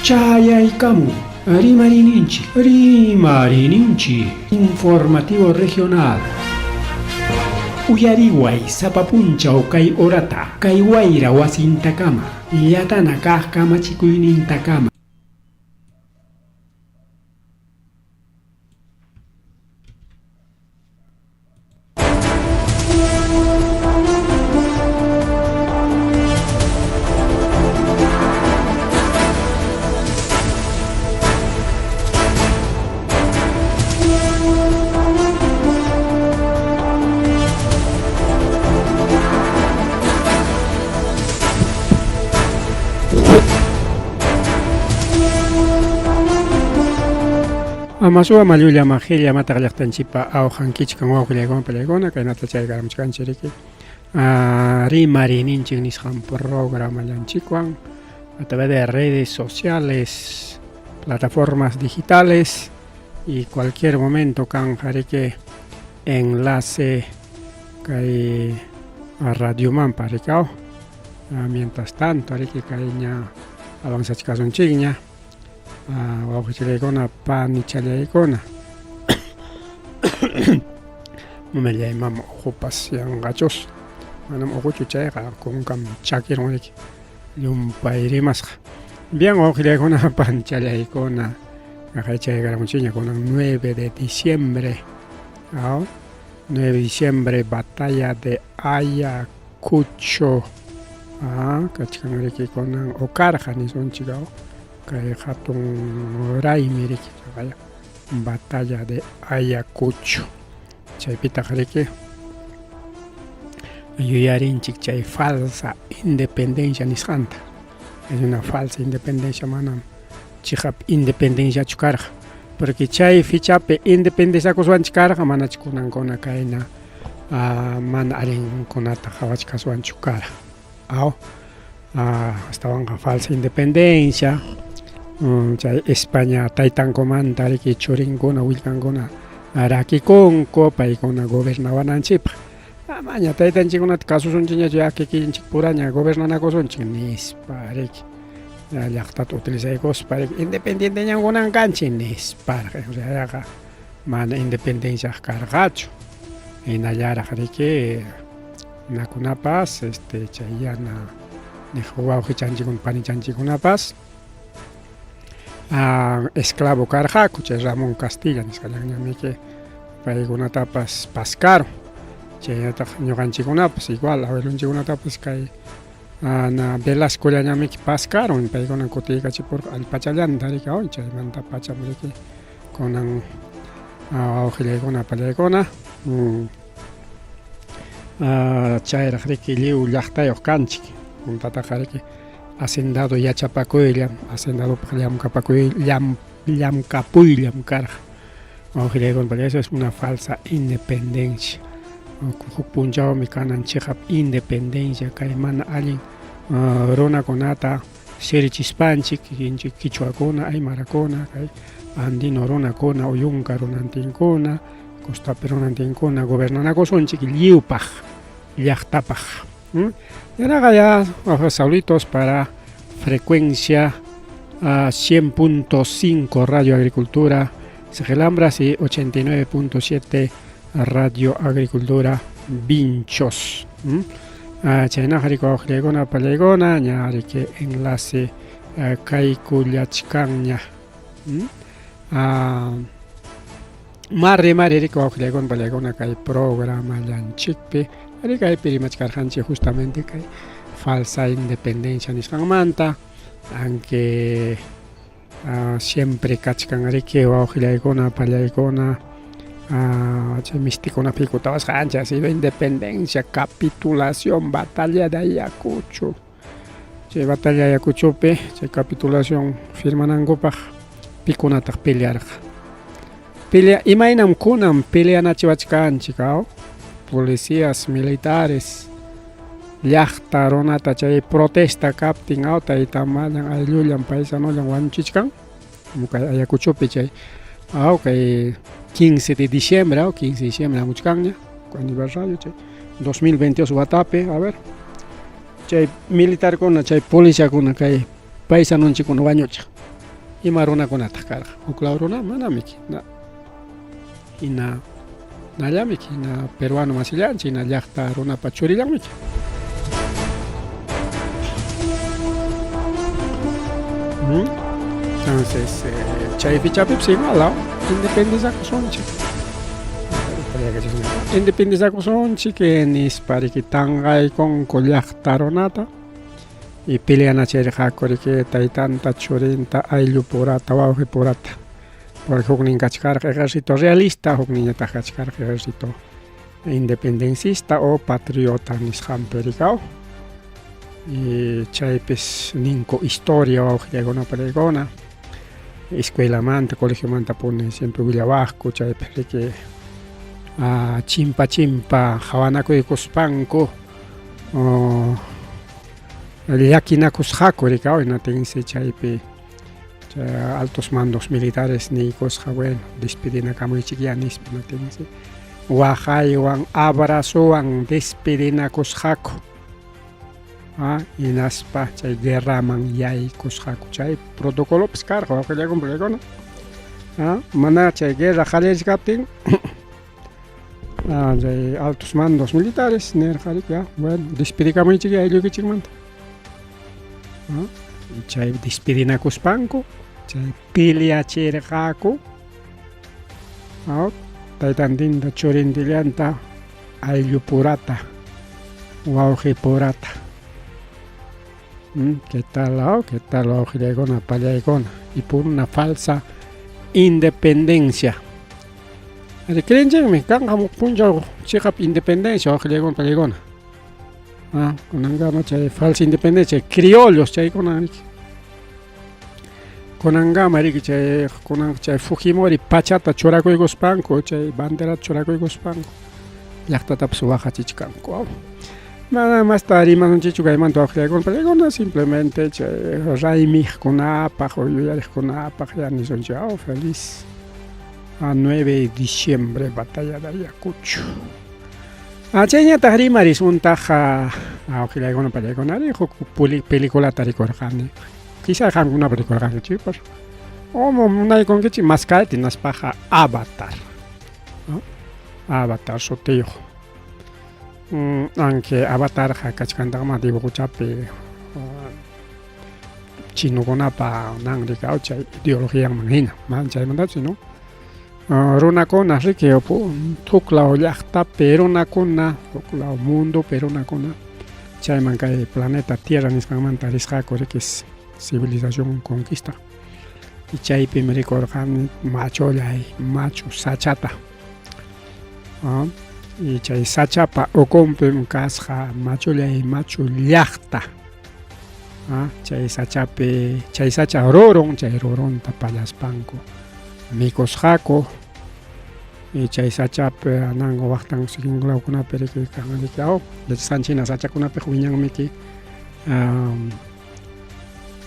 Chayaykamu Rimarininchik, Rimarininchik, Informativo Regional. Uyariway sapa punchaw kay horata, kay wayra wasintakama, llatana kaq kamachikuynintakama. Amasuwa mallulla majilla mataq llaqtanchikpa awqankichkan wawqillaykuna pallaykuna kaynata chaykaramuchkanchik riki rimariyninchik nisqan programallanchikwan a través de redes sociales, plataformas digitales y cualquier momento kanqa riki enlace kay radiomanpa riki aw mientras tanto riki kayña avanzachkasunchikña Wawqichallaykuna, panichallaykuna. Mamallay mama uqupas yanqachus. Manam uquchu chayqa kunkam chakirun riki. Llumpay rimasqa. Bien wawqillaykuna, panichallaykuna. Chayaramuchiña kunan 9 de diciembre. 9 de diciembre, batalla de Ayacucho. Kachkan riki kunan ukarqa nisunchik kay hatun raymi riki chaqaya batalla de Ayacucho chaypitaq riki yuyarinchik chay falsa independencia nisqanta es una falsa independencia manam chiqap independenciachu karqa porque chay fechapi independenciakuswanchik karqa manach kunankuna kayna mana allinkunata qhawachkaswanchu karqa aw astawanqa falsa independencia chay España taytankumanta riki churinkuna willkankuna rakikunku paykuna gobernawananchikpaq amaña taytanchikkunata kasusunchikñachu ya kikinchik puraña gobernanakusunchik nispa riki llaqtata utilizaykuspa riki independienteñan kunan kanchik nispa realidadqa mana independenciaq karqachu hinallaraq riki Runakunapas este chay yana niq wawqichanchikkuna panichanchikkunapas esclavo karqaku chay Ramón Castilla nisqallanñamiki paykunatapas paskaron chaynataq ñuqanchikkunapas igual abuelonchikkunatapas kay na Velascollañamiki paskaron paykuna kutiykachipurqa allpachallanta riki chaymanta pacham riki kunan wawqillaykuna pallaykuna Chayraq riki lliw llaqtayuq kanchik. Puntataqa riki hacendado yachapakuyllam, hacendadopaq llamkapakuy llamkapuyllam karqa. Wawqillaykuna, eso es una falsa independencia. Huk punchawmi kanan chiqap independencia kay mana allin runakunata sirichispanchik, kikinchik quichuakuna, aymarakuna, kay andino runakuna, uyunka runantinkuna, Costapi runantinkuna gobernanakusunchik lliwpaq, llaqtapaq. Yanaqa ya saluditos para frecuencia 100.5 Radio Agricultura Segelambras y 89.7 Radio Agricultura Vinchos. Chaynaqa riki wawqillaykuna pallaykuna ña riki enlace kaykullachkanña. Mari mari riki wawqillaykuna pallaykuna kay programallanchikpi ari kaypi rimachkarqanchik justamente kay falsa independencia nisqanmanta aunque siempre kachkan riki wawqillaykuna pallaykuna chay mistikuna pikutawasqanchik ha sido independencia capitulación batalla de Ayacucho Chay batalla Ayacuchopi chay capitulación firmanankupaq pikunataq pelearqa. Pelea imaynam kunan peleanachiwachkanchik aw policías militares llaqta runata chay protesta kaptin aw taytamallan ayllullan paisanollan wañuchichkan como kay Ayacuchopi chay aw kay 15 de diciembre aw 15 de diciembre hamuchkanña aniversario chay 2022 watapi a ver Chay militarkuna, chay policiakuna kay paisanunchikkuna wañuchiq. Ima runakunataq karqa? Huklaw runa? Manamiki. Hina nallamiki, hina peruano masillanchik, hina llaqta runapa churillanmiki. Entonces, chay fichapipas igual, independizakusunchik. Independizakusunchik nispa riki tanqaykunku llaqta runata y peleanachirqaku riki taytanta, churinta, ayllupurata, wawqipurata. Porque huknin kachkarqa ejército realista, hukninñataq kachkarqa ejército independencista o patriota nisqanpi rikaw. Y chaypis ninku historia wawqillaykuna palaykuna escuelamanta, colegiomanta puni siempre willawaqku chaypi riki chimpa chimpa hawanakuykuspanku llakinakusqaku rikaw hinatinsi chaypi chay altos mandos militares niykusqa bueno despedinakamuychikyá nispa hinatinsi waqaywan abrazowan despedinakusqaku hinaspa chay guerraman yaykusqaku chay protocolopas karqa wawqillaykuna palaykuna mana chay guerra qallarichkaptin chay altos mandos militares nirqa riki bueno despedikamuychikyá aylluykichikmanta chay despedinakuspanku chay peleachirqaku taytantinta churintillanta ayllupurata wawqipurata. ¿Qué tal, oh? ¿Qué tal, wawqillaykuna, pallaykuna? Y por una falsa independencia. Ari creenchikmi kanqa huk punchaw chiqap independencia wawqillaykuna, pallaykuna. Ah, kunankama chay falsa independencia, criollos chaykuna riki. Kunankama riki chay kunan chay Fujimori pachata churakuykuspanku, chay banderata churakuykuspanku llaqtatapas waqachichkanku. Mana masta rimasunchikchu kaymanta waqllaykuna, paykuna simplemente chay raymiqkunapaq o yuyariqkunapaq ya nisunchik, oh, feliz a 9 de diciembre batalla de Ayacucho. Chayñataq rimarisuntaq waqllaykuna pallaykuna huk peliculata rikurqani. Quizá qamkunapas rikurqankichikpas. O munaykunkichik maskayta hinaspaqa Avatar. ¿No? Avatar sutiyuq. Aunque Avatarqa kachkantaqma dibujochapi chinokunapa nan rikaw chay ideologianman hina, mana chaymantachu no. Runakuna riki huklaw llaqtapi runakuna, huklaw mundopi runakuna chayman kay planeta Tierra nisqanmanta risqaku riki civilización conquista. Y chaypim rikurqani machullay machu sachata. Y chay sachapa ukunpim kasqa machullay machu llaqta. Chay sachapi, chay sacha rurun, chay rurunta pallaspanku mikusqaku. Y chay sachapi ananku waqtan sikinlawkunapi riki kan riki aw yachasqanchik hina sachakunapiqa wiñanmiki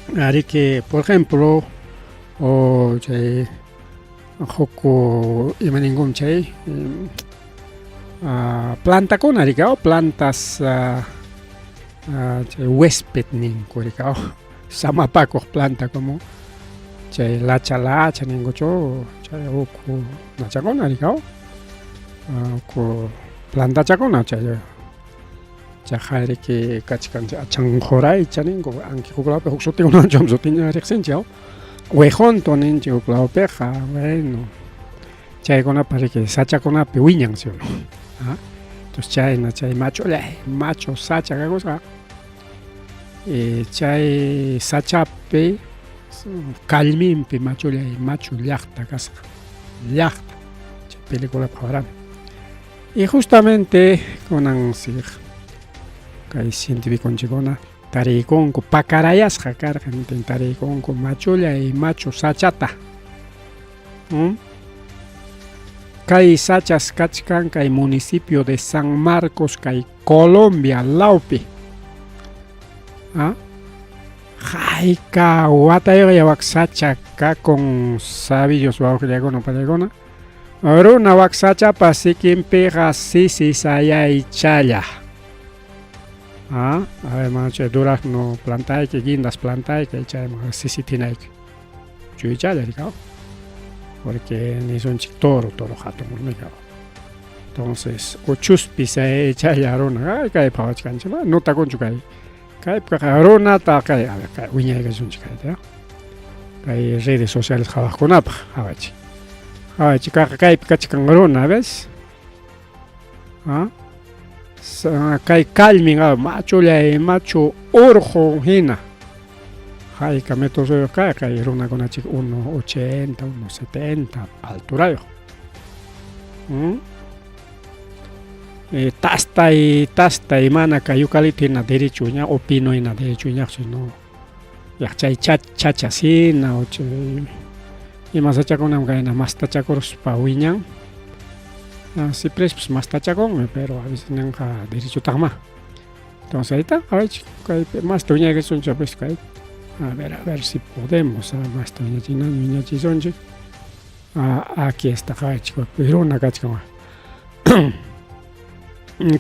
riki por ejemplo o chay huk ima ninkum chay plantakuna riki aw plantas chay huésped ninku riki aw samapakuq planta como chay lacha lacha ninkuchu chay huk nachakuna riki aw huk plantachakuna chay chaqay riki kachkan achanquraycha ninku anki huklawpi huk sutikunawanchum sutiña riqsinchik aw wejonto ninchik huklawpiqa bueno chaykunapas riki sachakunapi wiñan ¿sí o no? Entonces chayna chay machullay machu sacha kakusqa chay sachapi kallminpi machullay machu llaqta kasqa llaqta chay peliculapi qhawarani. Y justamente kunan siq kay cientificonchikuna tariykunku pakarayasqa karqa tariykunku machullay machu sachata. Kay sachas kachkan kay municipio de San Marcos kay Colombia lawpi. Hayka watayuqya wak sacha kakun sabillos wawqillaykuna pallaykuna. Runa wak sachapa sikinpiqa sisi sayaychalla. A ver, chay durazno plantayki, guindas plantayki, chayman sisi thinayki. Chuychalla rikaw. Porque nisunchik toro, toro hatun rikaw. Entonces, uchuspi chaylla runa, ay kay phawachkanchik, notakunchu kay. Kaypiqa runata kay, a ver, kay wiñaykasunchik kayta. Kay redes sociales qhawaqkunapaq qhawachik. Qhawachik kayqa kaypi kachkan runa, ¿ves? ¿Ah? Kay kallmin machullay machu urqu hina. Hayka metrosuyuq kay kay runakunachik 1.80, 1.70 alturayuq. Tastay, tastay mana kay eucalipto hina derecho ña o pino hina derecho ñaqchu no. Yaq chay chachas hina o chay ima sachakunam kayna mastachakuruspa wiñan. Ciprespas mastachakunmi, pero a veces ninqa derechotaqmá. Entonces ahí está, qhawaychik kaypi masta wiñaykasunchik pues kay. A ver si podemos masta wiñachina wiñachisunchik. Aquí está qhawaychik runa kachkan.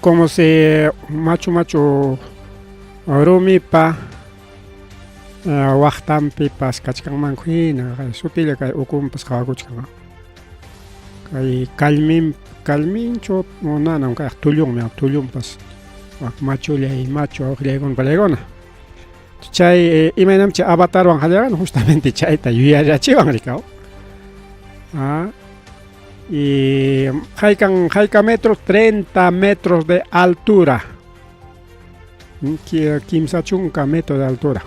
Como se machu machu rumipa waqtanpipas kachkanmanku hina sutilla kay ukunpas qhawakuchkan. Kay kallmin kallminchu nanam kay tullunmi tullunpas wak machullay machu awqillaykuna palaykuna. Chay imaynam chay avatarwan qallarqani justamente chayta yuyarichiwan rikaw. Y haykan hayka metros 30 metros de altura. Kimsa chunka metro de altura.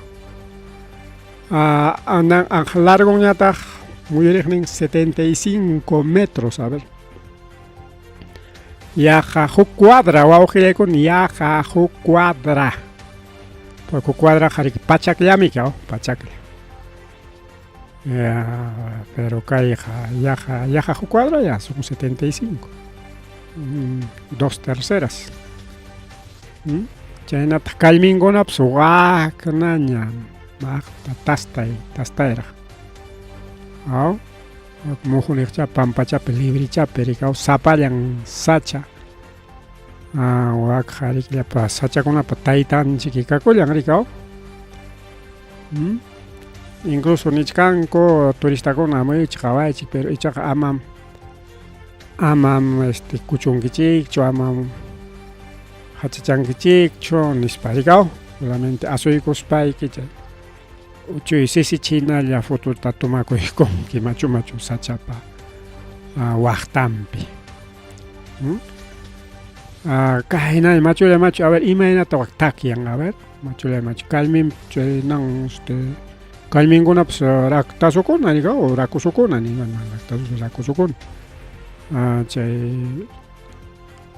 Largonñataq muyuriqnin 75 metros, a ver. Yaqa huk cuadra wawqillaykuna yaqa huk cuadra. Porque huk cuadraqa riki pachakllami kaw, pachaklla. Pero kayqa yaqa yaqa huk cuadra ya son 75. Dos terceras. Chaynataq kallminkunapas waknaña maqta tastay tastayraq. Aw muhuniqcha pampachapi librichapi rikaw sapallan sacha. Wakqa riki llapa sachakunapa taytanchik kakullan rikaw. Incluso nichkanku turistakuna hamuychik qhawaychik pero ichaqa amam amam este kuchunkichikchu amam hachachankichikchu nispa rikaw. Solamente asuykuspayki chay uchuy sisichinalla fotota tomakuykunki machu machu sachapa waqtanpi. Kayna machulla machu, a ver imaynata wak takyan, a ver machulla machu kallmin chay nan este kallminkunapas raktasukuna rikaw rakusukuna rakusukuna. Chay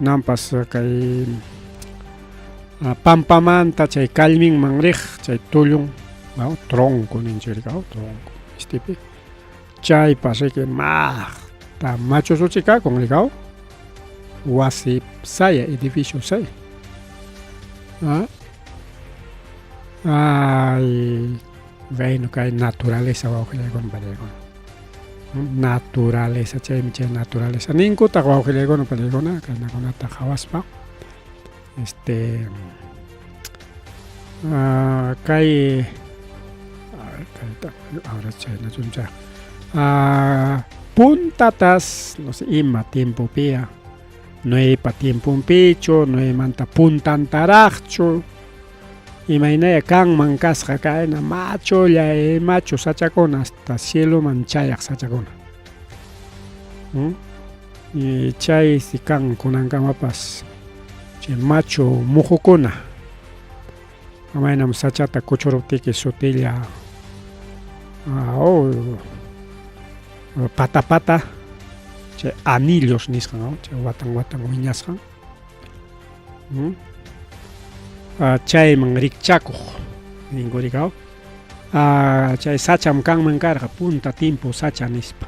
nampas kay pampamanta chay kallminman riq chay tullun tronco ninchik rikaw tronco mistipi chaypas riki maqta machu suchikakun rikaw wasi saya edificio saya. Ay, bueno kay naturaleza wawqillaykuna panaykuna. Naturaleza chaymi chay naturaleza ninkutaq wawqillaykuna panaykuna kaynakunata qhawaspa este kay a ver kayta ahora chayna puntatas no sé ima tiempopia Noeypa tiemponpichu Noeymanta puntantaraqchu imaynaya kanman kasqa kayna machullay machu sachakuna hasta cieloman chayaq sachakuna. Y chaysi kan kunankamapas chay machu muhukuna. Imaynam sachata kuchuruptiki sutilla pata pata chay anillos nisqan chay watan watan wiñasqan. Chayman rikchakuq ninku rikaw. Chay sacham kanman karqa punta timpu sacha nispa.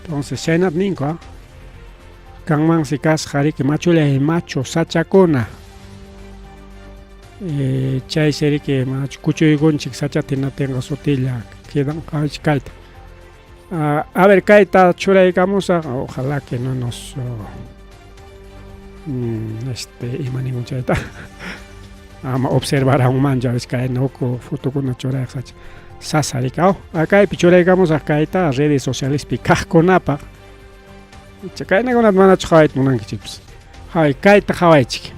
Entonces chaynata ninku kanmansi kasqa riki machullay machu sachakuna. Chaysi riki machu kuchuykunchik sachata hinaptinqa sutilla quedan qhawachik kayta. A ver kayta churaykamusaq ojalá que no nos Este ima ningun chayta ama observaranmanchu a veces kayna huk fotokuna churayaq sacha sasa rikaw kaypi churaykamusaq kayta redes socialespi kaqkunapaq icha kaynakunata manachu qhawayta munankichikpas hay kayta qhawaychik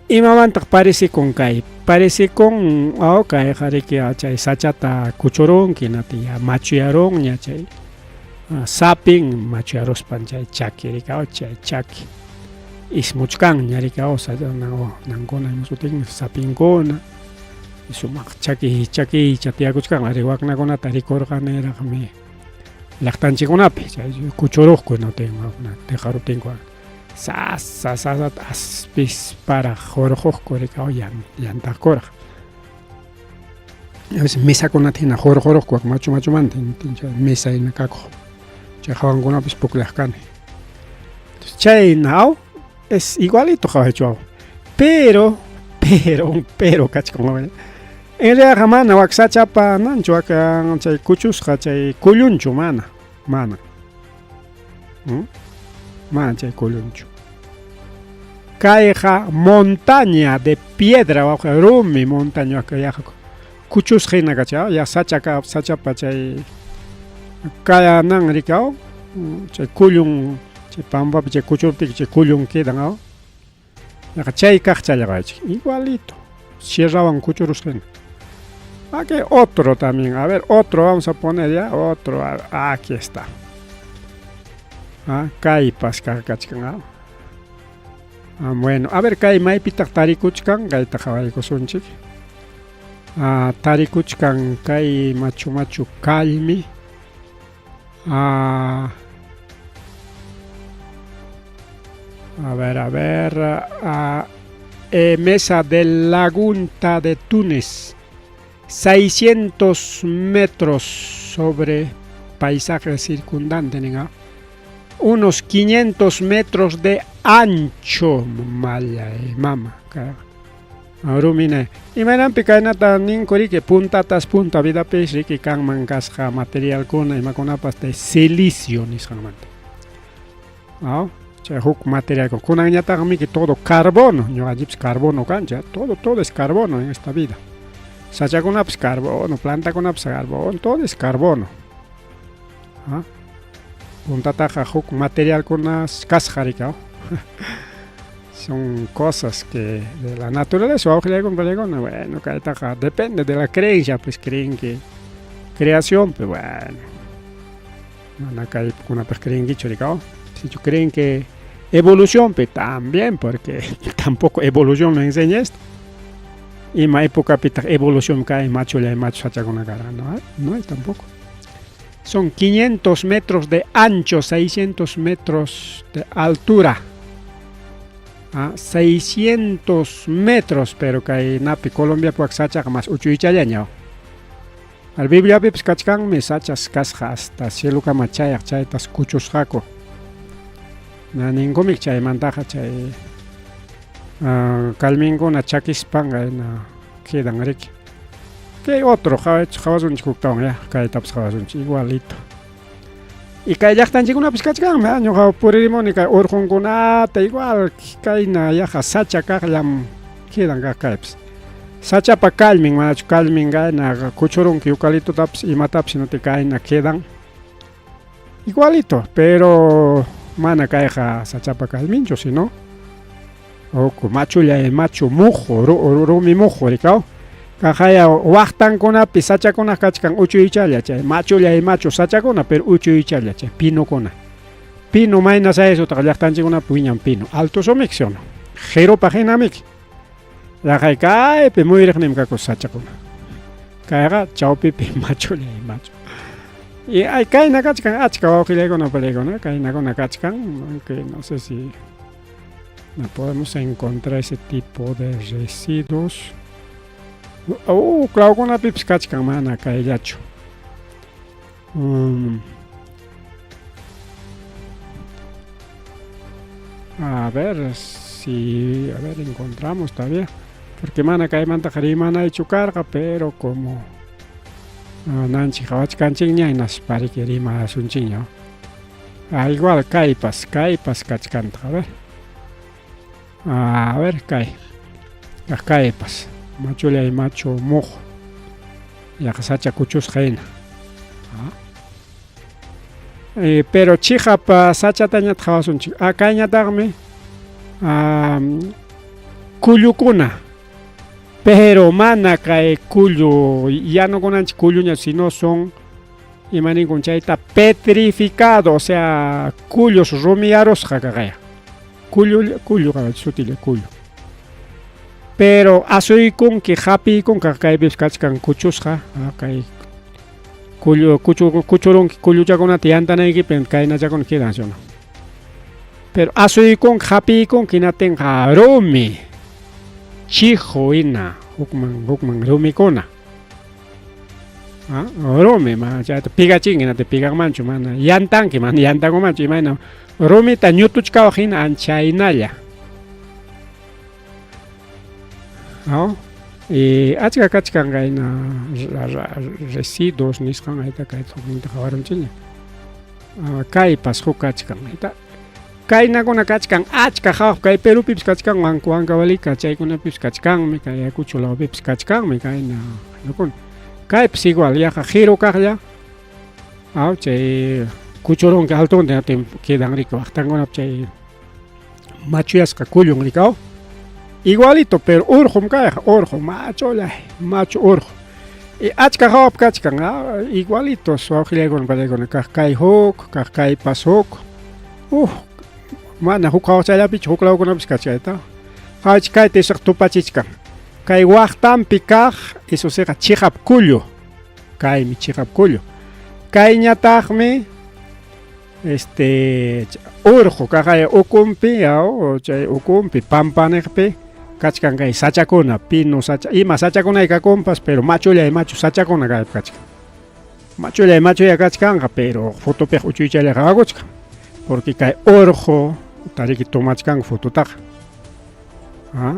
imamantaq parecekun kay parecekun oh, kayqa riki chay sachata kuchurunki nati ya machuyarunña chay sapin machuyaruspan chay chaki rikaw chay chaki ismuchkanña rikaw nankuna ima sutinmi sapinkuna sumaq chaki chakicha tiyakuchkan ari waknakunata rikurqaniraqmi llaqtanchikkunapi chay kuchuruqku dejaruptinku sasa sasata aspisparaq hurquqku rikaw llantaqkuraq a veces mesakunata hina hurquruqku wak machu machumanta chay mesa hina kakuq chay hawankunapis pukllaq kani chayna aw es igualito qhawaychu aw pero pero un pero kachkan en realidad mana wak sachapa nanchu wak chay kuchusqa chay kullunchu mana mana mana chay kullunchu kayqa montaña de piedra wawqi rumi montaña wak yaqa kuchusqa hina kachan ya sacha sachapa chay kayanan rikaw chay kullun chay pampapi chay kuchuptiki chay kullun quedan aw yaqa chay kaqchalla qawaychik igualito sierrawan kuchurusqa hina aquí otro también a ver otro vamos a poner ya otro aquí está ah kaypas kachkan ah bueno a ver kay maypitaq tarikuchkan kayta qhawaykusunchik ah, tarikuchkan kay machu machu kallmi ah, a ver a ver ah, mesa de Lagunta de Túnez 600 metros sobre paisaje circundante ninga unos 500 metros de ancho malla mama rumina imaynanpi kaynata ninku riki puntatas punta vidapis riki kanman kasqa materialkuna imakunapas de silicio nisqanmanta aw chay huk material kunanñataqmi todo carbono ñuqanchikpis carbono kanchik todo todo es carbono en esta vida sachakunapas carbono plantakunapas carbono todo es carbono ¿Ah? Puntataqa huk materialkunas kasqa riki son cosas que de la naturaleza wawqillaykuna panaykuna bueno kaytaqa depende de la creencia pues creen que creación pues bueno mana kaykunapaq creenkichu riki sichu creen que evolución pues también porque tampoco evolución nos enseña esto ima epocapitaq evolución kay machulla machu sachakuna karqa no no hay tampoco son 500 metros de ancho 600 metros de altura ah, 600 metros pero kay napi Colombia wak sachaqa mas uchuychallaña al Bibliapipis kachkanmi sachas kasqa hasta cielokama chayaq chaytas kuchusqaku na ninkumik chaymantaqa chay kallminkuna chakispan na quedan riki kay otro qhawasunchik huktawan ya kaytapas qhawasunchik igualito y kay llaqtanchikkunapis kachkanmi ñuqa puririmuni kay urqunkunata igual kayna yaqa sacha kaqllam quedan kaq kaypis sachapa kallmin manachu kallmin kayna kuchurunki eucaliptotapis imatapis hinati kayna quedan igualito pero mana kayqa sachapa kallminchu sino huk machulla machu muhu rumi muhu rikaw kaqaya waqtankunapi sachakuna kachkan uchuychalla chay machulla machu sachakuna pero uchuychalla chay pinokuna pino mayna sayasutaq llaqtanchikkunapi wiñan pino alto sumik ¿sí o no qirupaq hinamiki raqay kaypi muyriqninmi kaku sachakuna kayqa chawpipi machulla machu y ay kayna kachkan achka wawqillaykuna panaykuna kaynakuna kachkan que no sé si no podemos encontrar ese tipo de residuos lawkunapipis kachkan mana kayllachu a ver si a ver encontramos todavía porque mana kaymantaqa rimanaychu karqa pero como nanchik qhawachkanchikña hinaspa riki rimasunchikña. Ah, igual kaypas, kaypas kachkantaq, a ver. A ver, kay. Kaq kaypas. Machullay machu muhu. Yaqa sacha kuchusqa hina. Eh, pero chiqap sachatañataq qhawasunchik. Ah, kayñataqmi kullukuna. Pero mana kay kullu yanukunanchik kulluña, sino son ima ninkun chayta petrificado, o sea, kullus rumiyarusqa kaqaya. Kullu kullu sutilla kullu. Pero asuykunki hapiykunki kaypis kachkan kuchusqa, kay kullu kuchu kuchurunki kulluchakunata yantanaykipi kaynachakuna quedan, ¿sí o no? Pero asuykunki hapiykunki hinatinqa rumi chihu hina hukman hukman rumikuna. Rumi ma chayta pigachinki hinata piganmanchu mana yantanki mana yantankumanchu imayna rumita ñutuchkawaq hina anchaynalla. ¿No? Y achka kachkan kayna residuos nisqan ayta kayta hukninta qhawarunchikña. Kaypas huk kachkan ayta kaynakuna kachkan achka hawaq kay Perupipis kachkan Huancavelica chaykunapipis kachkanmi kay Ayacucho lawpipis kachkanmi kayna kaynakuna. Kaypis igual yaqa qiru kaqlla aw chay kuchurunki altonta hinaptin quedan riki waqtankunap chay machuyasqa kullun riki aw igualito pero urqum kayqa urqu machullay machu urqu y achka hawap kachkan igualitos wawqillaykuna panaykuna kaq kay huk kaq kaypas huk uff mana huk hawachallapichu huk lawkunapis kachkayta qawachik kayta isaq tupachichkan kay waqtanpi kaq isusiqa chiqap kullu kaymi chiqap kullu kayñataqmi este urqu kaqaya ukunpi aw chay ukunpi pampaniqpi kachkan kay sachakuna pino sacha ima sachakuna kakunpas pero machullay machu sachakuna kaypi kachkan machullay machulla kachkanqa pero fotopiqa uchuychalla qhawakuchkan porque kay urqu tariki tomachkanku fototaqa ah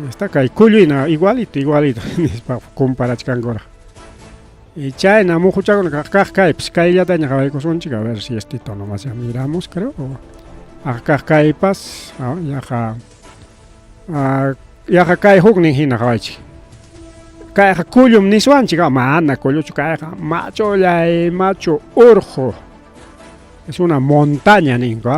está kay kulluyna igualito igualito nispa comparachkankuraq. Y chayna muhuchakuna kaq kaq kaypis kayllataña qhawaykusunchik a ver si estito nomás ya miramos creo aq kaq kaypas yaqa yaqa kay huknin hina qhawaychik kayqa kullum niswanchik mana kulluchu kayqa machullay machu urqu es una montaña ninku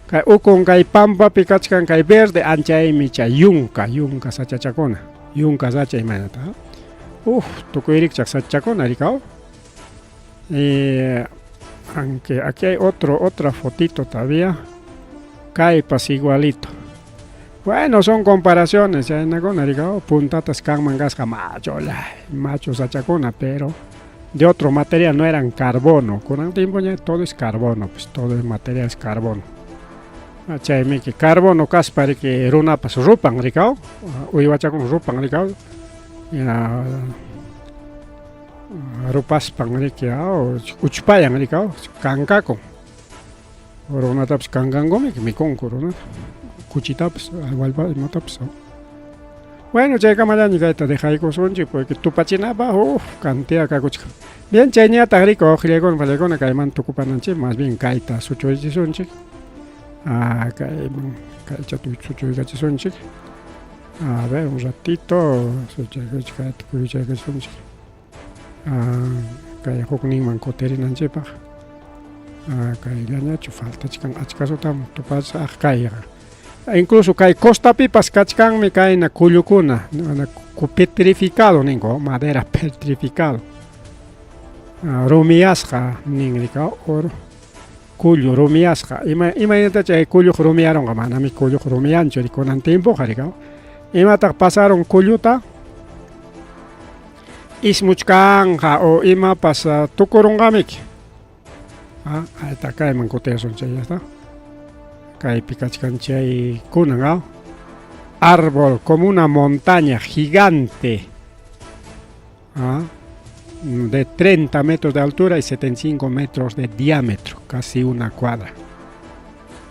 kay ukun kay pampapi kachkan kay verde anchaymi chay yunka yunka sachachakuna yunka sacha imaynata uff tukuy rikchaq sachakuna rikaw. Aunque aquí hay otro otra fotito todavía kaypas igualito. Bueno, son comparaciones chaynakuna rikaw puntatas kanman kasqa machullay machu sachakuna pero de otro material no eran carbono kunan tiempo ña todo es carbono pues todo el material es carbono chaymiki carbono kaspa riki runapas rupan rikaw uywachakuna rupan rikaw rupaspan riki uchpayan rikaw kankakun runatapas kankankumiki mikunku runata kuchitapas wallpa imatapas. Bueno, chaykamallami kayta dejaykusunchik porque tupachinapaq uff cantidad kakuchkan. Bien, chayñataq riki wawqillaykuna pallaykuna kaymanta tukupananchik más bien kayta suchuychisunchik kayman kaychata suchuykachisunchik. A ver un ratito suchaykuchik kayta kuyuchaykachisunchik kay hukninman kutirinanchikpaq kayllañachu faltachkan achkasutam tupasaq kayqa. Incluso kay costapipas kachkanmi kayna kullukuna petrificado ninku madera petrificado rumiyasqa nin rikaw kullu rumiyasqa ima imaynata chay kulluq rumiyarunqa manami kulluq rumiyanchu kunan tiempoqa rikaw imataq pasarun kulluta ismuchkanqa o imapas tukurunqamiki ahí kayman kutirasun chay ya está kaypi kachkan chay kunan árbol como una montaña gigante de 30 metros de altura y 75 metros de diámetro, casi una cuadra.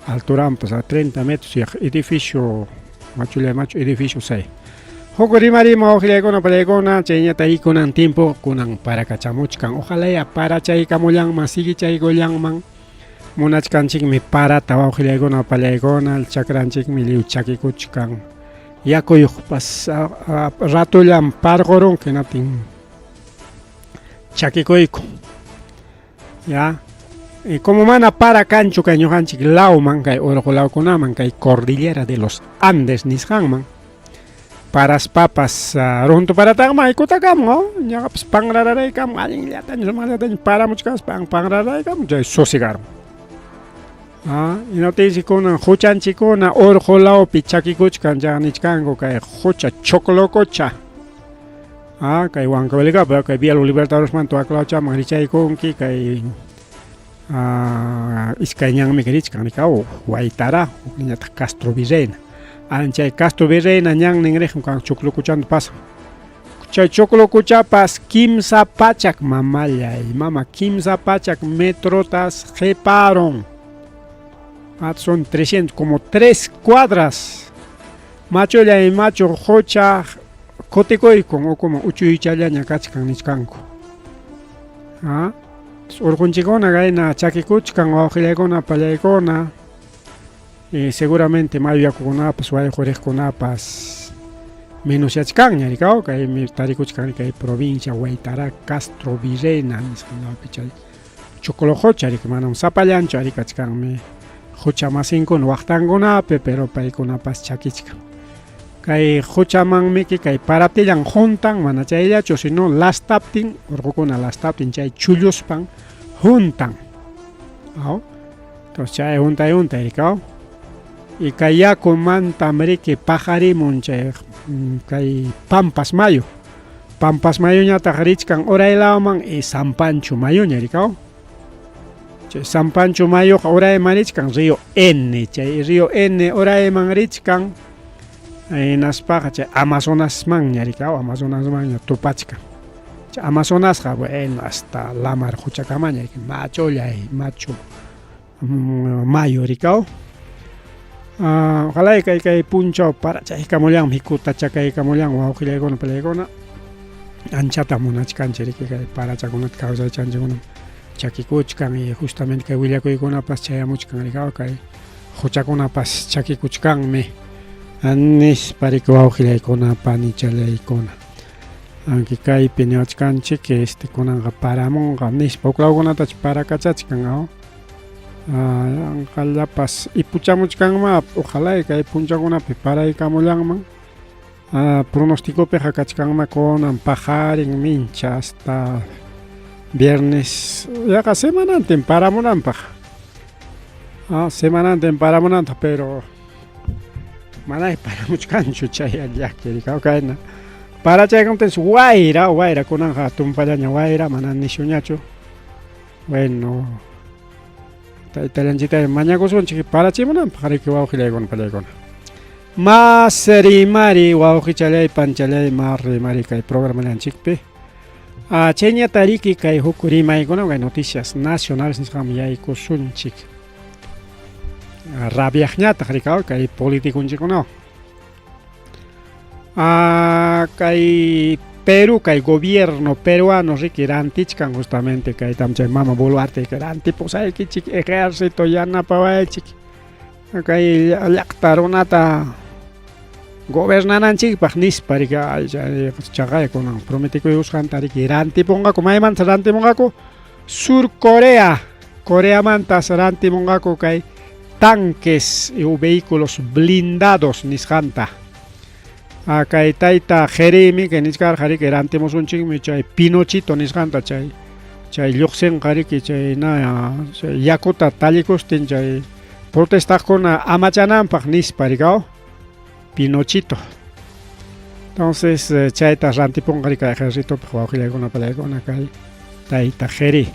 Altura pues a 30 metros y edificio, machulla machu, edificio 6. Huk rimarima wawqillaykuna pallaykuna chayñata kunan tiempo kunan parakachamuchkan ojalá ya parachaykamullanman siguichaykullanman. Munachkanchikmi parata wawqillaykuna pallaykuna chakranchikmi lliw chakikuchkan. Yakuyuqpas ratullam parqurunki hinaptin chakikuyku. Ya. Y como mana para kanchu kay ñuqanchik lawman kay urqu lawkunaman kay cordillera de los Andes nisqanman paraspapas runtu parataqmi haykutakamun oh ñaqapas panrararaykamun allinllataña sumaqllataña paramuchkaspa panrararaykamun chay susigarun. Ah, hinaptinsi kunan huchanchikuna urqu lawpi chakikuchkan chay nichkanku kay hucha choclococha. Ah, kay Huancavelicapi kay Vía Los Libertadores-manta waklawchaman richaykunki kay ah, iskay ñanmi richkan rikaw Huaytará hukninñataq Castro Virreina. Anchay Castro Virreina ñannin riqmi kan Choclocochanta pasan. Chay Choclocochapas 300 mamallay mama 300 metrotas qiparun. Ah, son 300 como 3 cuadras. Machullay machu qucha kutikuykun ukuman uchuychallaña kachkan nichkanku. Ah, urqunchikuna kayna chakikuchkan wawqillaykuna pallaykuna. Y seguramente mayu yakukunapas wayquriqkunapas menusyachkanña rikaw kaymi tarikuchkan kay provincia Huaytará Castro Virreina nisqan lawpi chay Choclococha riki manam sapallanchu ari kachkanmi qucha masinkuna waqtankunapi pero paykunapas chakichkan. Kay quchamanmiki kay paraptillan juntan mana chayllachu sino lastaptin urqukuna lastaptin chay chulluspan juntan. Aw? Entonces chay juntay juntay rikaw. Y kay yakumantam riki paqarimun chay kay Pampas mayu. Pampas mayuñataq richkan uray lawman y San Pancho mayuña rikaw. Chay San Pancho mayuqa urayman richkan río N, chay río N urayman richkan hinaspaqa chay Amazonasmanña rikaw, Amazonasmanña tupachkan. Chay Amazonasqa bueno hasta lamar quchakamaña machullay machu mayu rikaw. Ojalá kay kay punchaw parachaykamullanmi hikuta chakaykamullan wawqillaykuna palaykuna anchata munachkanchik riki kay parachakunata kawsaychanchikuna chakikuchkan y justamente kay willakuykunapas chayamuchkan rikaw kay quchakunapas chakikuchkanmi nispa riki wawqillaykuna panichallaykuna. Aunque kaypi niwachkanchik este kunanqa paramunqa nispa huk lawkunatachu parakachachkan aw anqallapas ipuchamuchkanma ojalá kay punchawkunapi paraykamullanman. Pronosticopiqa kachkanma kunan paqarin mincha hasta viernes yaqa semanantin paramunanpaq. Semanantin paramunanpaq pero manay paramuchkanchu chay llaki rikaw kayna. Parachaykamtinsi wayra wayra kunanqa tumpallaña wayra mana nishuñachu. Bueno, taytallanchikta mañakusunchik parachimunanpaq riki wawqillaykuna pallaykuna. Mas rimari wawqichallay panchallay mas rimari kay programallanchikpi. Chayñata riki kay huk rimaykuna kay noticias nacionales nisqanman yaykusunchik. Rabiaqñataq rikaw kay politiconchikkunawan. Kay Perú kay gobierno peruano riki rantichkan justamente kaytam chay mama Boluarte rantipusaykichik ejército yanapawaychik kay llaqta runata gobernananchikpaq nispa riki ay chay chaqay kunan prometikuykusqanta riki rantipunqaku maymanta rantimunqaku Sur Corea Coreamantas rantimunqaku kay tanques o vehículos blindados nisqanta. Kay tayta Jeremy kay nichkarqa riki rantimusunchikmi chay Pinochito nisqanta chay chay lluqsinqa riki chay na chay yakuta tallikustin chay protestaqkuna amachananpaq nispa rikaw Pinochito. Entonces chayta rantipunqa riki ejércitopaq wawqillaykuna palaykuna kay tayta Jeri.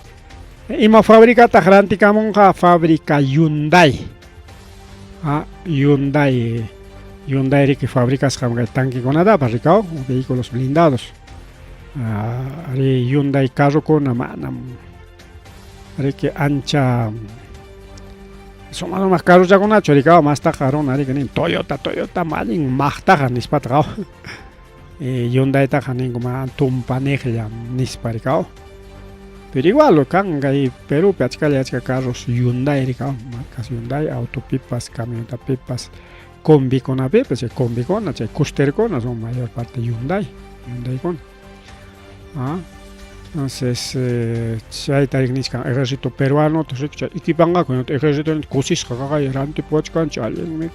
Ima fabricataq rantikamunqa? Fábrica Hyundai. Hyundai Hyundai riki fabricasqam kay tanquekunatapas rikaw vehículos blindados. Ari Hyundai carrokuna manam riki ancha sumaq sumaq carrochakunachu rikaw mastaqa runa riki nin Toyota Toyota allin maqtaqa nispataqa Hyundaitaqa ninku ma tumpaniqllam nispa rikaw. Pero igual kan kay Perupi achkalla achka carros Hyundai rikaw, marcas Hyundai autopipas, camionetapipas, combikunapipas, chay combikuna, chay costerkuna son mayor parte Hyundai, Hyundaikuna. Ah, entonces chayta nichkan ejército peruano chay equipanqaku ejército kusisqa qaqay rantipuwachkanchik allinmi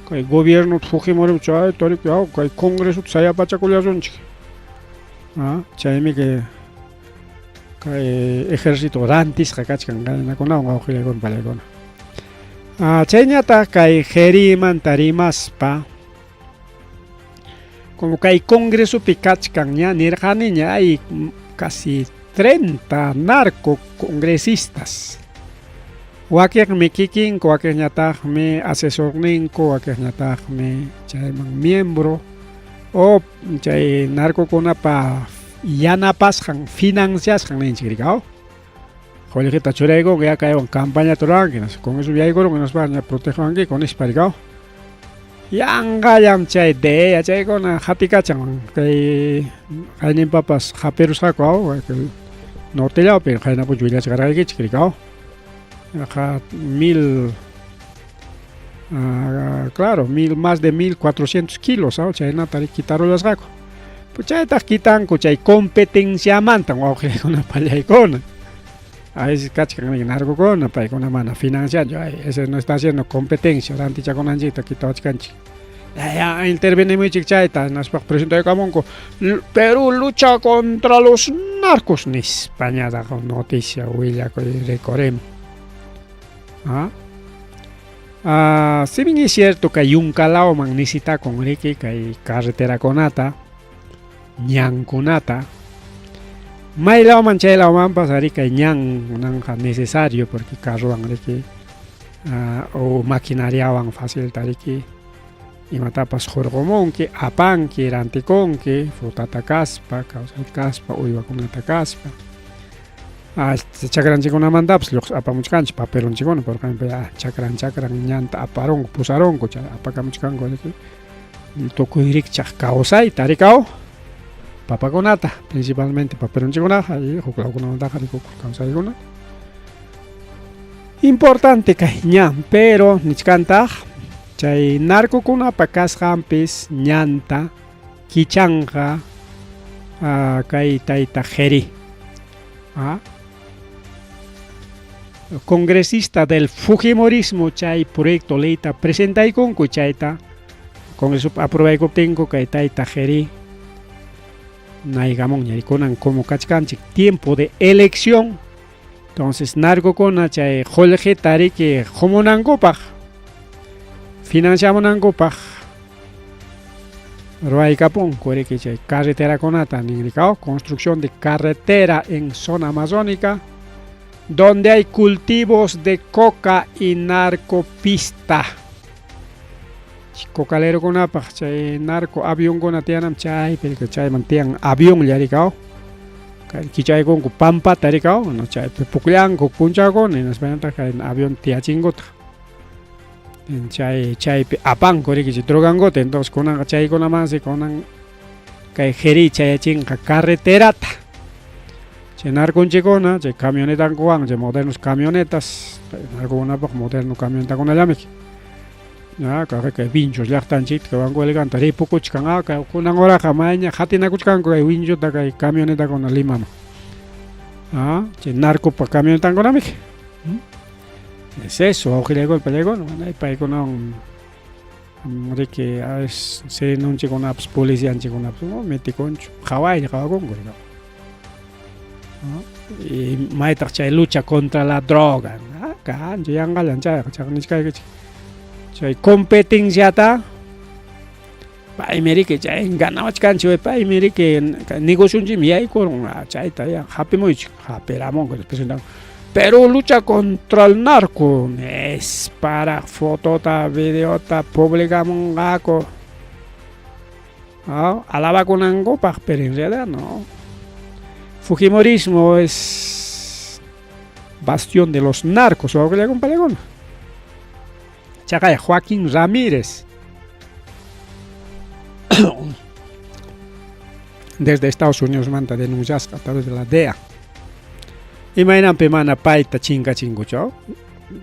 kay gobierno Fujimori chayta riki kay congreso sayapachakullasunchik. Ah, chaymi que kay ejército rantisqa kachkan kaynakunawan wawqillaykuna pallaykuna. Ah, chayñataq kay Jerimanta rimaspa como kay congresopi kachkan ña nirqaniña hay casi 30 narco congresistas. Wakiqmi kikinku, wakiqñataqmi asesorninku, wakiqñataqmi chayman miembro o chay narcokunapa yanapasqan, financiasqan ninchik rikaw. Qullqita churaykunku ya kaywan campañata ruranki, con eso yaykurunku hinaspa ña protegewankiku nispa rikaw. Yanqallam chay DEA chaykuna hatikachan kay qayninpapas hapirusqaku aw norte lawpi qaynapuchu willachkarqaykichik rikaw. Yaqa mil claro, mil más de 1400 kilos aw chaynata quitarullasqaku. Chaytaq quitanku chay competenciamantan wawqillaykuna pallaykuna. Ahí kachkan narcokuna paykuna mana financianchu, ay ese no está haciendo competencia rantichakunanchikta quitawachkanchik. Ya, ya intervenimuychik chayta hinaspa presentaykamunku Perú lucha contra los narcos nispa ñataqa noticia willakuy rikurimun. ¿Ah? Ah, si bien es cierto kay yunkalawman necesitakun riki kay carreterakunata, ñankunata, maylawman chaylawmanpas ari kay ñan kunanqa necesario porque carrowan riki o maquinariawan facilta riki imatapas hurqumunki, apanki, rantikunki, frutata kaspa, kawsayta kaspa, uywakunata kaspa. Chakranchikkunamantapas lluqsi apamuchkanchik papelunchikkuna por ejemplo chakran chakran ñanta aparunku, pusarunku chay apakamuchkanku riki tukuy rikchaq kawsayta rikaw papakunata principalmente papelunchikkunaqa y huk lawkunamantaqa rikukuq kawsaykuna. Importante kay ñan, pero nichkantaq chay narcokunapa kasqanpis ñanta kichanqa kay tayta Jeri. Congresista del Fujimorismo chay proyecto leyta presentaykunku chayta congreso aprobaykuptinku kay tayta Jeri naykamunña kunan como kachkanchik tiempo de elección. Entonces narcokuna chay qullqita riki qumunankupaq financiamunankupaq ruwaykapunku riki chay carreterakunata nin rikaw construcción de carretera en zona amazónica donde hay cultivos de coca y narcopista. Cocalerokunapaq chay narco avionkuna tiyanam chaypi chayman tiyan avionlla rikaw kichaykunku pampata rikaw no chaypi pukllanku punchawkuna hinaspa kay avión tiyachinkutaq chay chaypi apanku riki chay drogankuta. Entonces kunanqa chaykunamansi kunan kay Jeri chayachinqa carreterata chay narconchikuna chay camionetankuwan chay modernos camionetas narcokunapaq moderno camionetakunallami ya kay Vinchos llaqtanchikta kay Huancavelica ripukuchkan kay kunan horaqa mayña qatinakuchkanku kay Vinchota kay camionetakuna Limaman chay narcopa camionetankunamiki. Es eso wawqillaykuna pallaykuna mana paykunawan riki a veces serenunchikkunapas policianchikkunapas mitikunchu qhawaylla qhawakunku y maytaq chay lucha contra la droga kanchu yanqallan chayqa chayqa nichkaykichik chay competenciata paymi riki chay ganawachkanchik paymi riki negocionchikmi yaykurun chayta ya hapimuychik hapiramunku presentan Perú lucha contra el narco nisparaq fotota videota publicamunqaku alabakunankupaq pero en realidad no. Fujimorismo es bastión de los narcos wawqillaykuna pallaykuna. Chaqay Joaquín Ramírez desde Estados Unidos manta denunciasqa a través de la DEA. Imaynanpi mana payta chinkachinkuchu?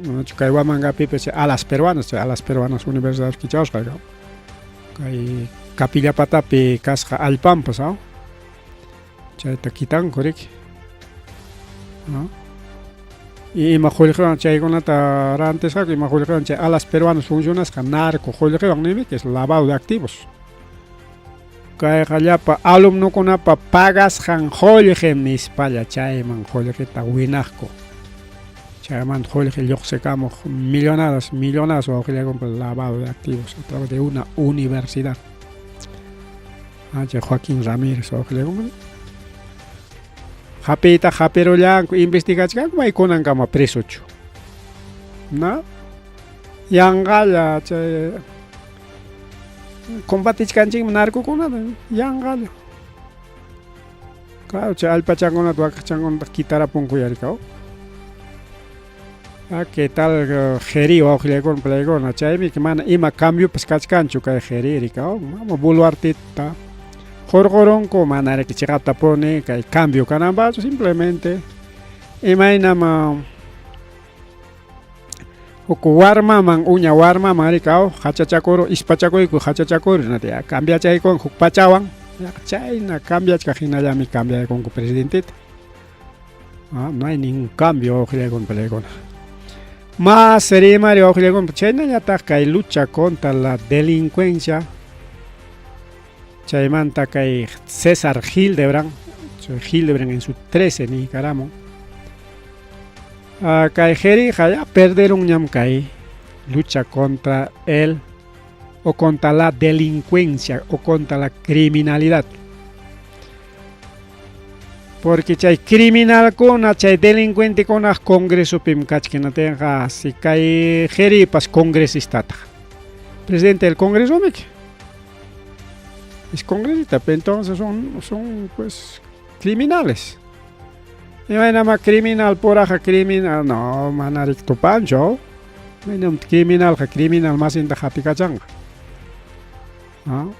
Manachu kay Huamangapipas chay alas peruanas, chay alas peruanas universidad kichawasqa kay Capillapatapi kasqa allpanpas, aw? Chayta kitanku riki. ¿No? Y ima qullqiwan chaykunata rantisqaku, ima qullqiwan chay alas peruanas funcionasqa narco qullqiwan nimi, que es lavado de activos. Kayqa llapa alumnokunapa pagasqan qullqim nispalla chayman qullqita winaqku. Chaymanta qullqi lluqsikamuq millonadas, millonadas wawqillakunpa lavado de activos a través de una universidad. Ah, chay Joaquín Ramírez wawqillakunpa. Hapiyta hapirullanku, investigachkanku may kunankama presochu. Na? Yanqalla chay combatichkanchikmi narcokunata, yanqalla. Claro, chay allpachankunata wakachankunata kitarapunku yarikaw. Ah, ¿qué tal jeri wawqillaykuna palaykuna? Chaymi mana ima cambiopas kachkanchu kay jeri rikaw. Mama Boluarteta hurqurunku mana riki chiqaptapuni kay cambio kananpaqchu, simplemente imaynam huk warmaman uña warmaman rikaw hachachakuru ispachakuyku hachachakuru ya cambiachaykunku huk pachawan chayna cambiachkaq hinallami cambiaykunku presidenteta. Ah, no hay ningún cambio wawqillaykuna palaykuna. Más rimari wawqillaykuna chaynallataq kay lucha contra la delincuencia chaymanta kay César Hildebrandt, Hildebrandt en su 13 niykaramun. Ah, kay jeriqa ya perderunñam kay lucha contra el o contra la delincuencia o contra la criminalidad. Porque chay criminalkuna, chay delincuentekuna congresopim kachkan hinatinqa si kay jeripas congresistataq. Presidente del Congreso miki. Es congresista, pero entonces son pues criminales. Imaynama criminal puraqa criminal, no, mana riki tupanchu. Imaynam criminalqa criminal masinta hapikachanqa. ¿No?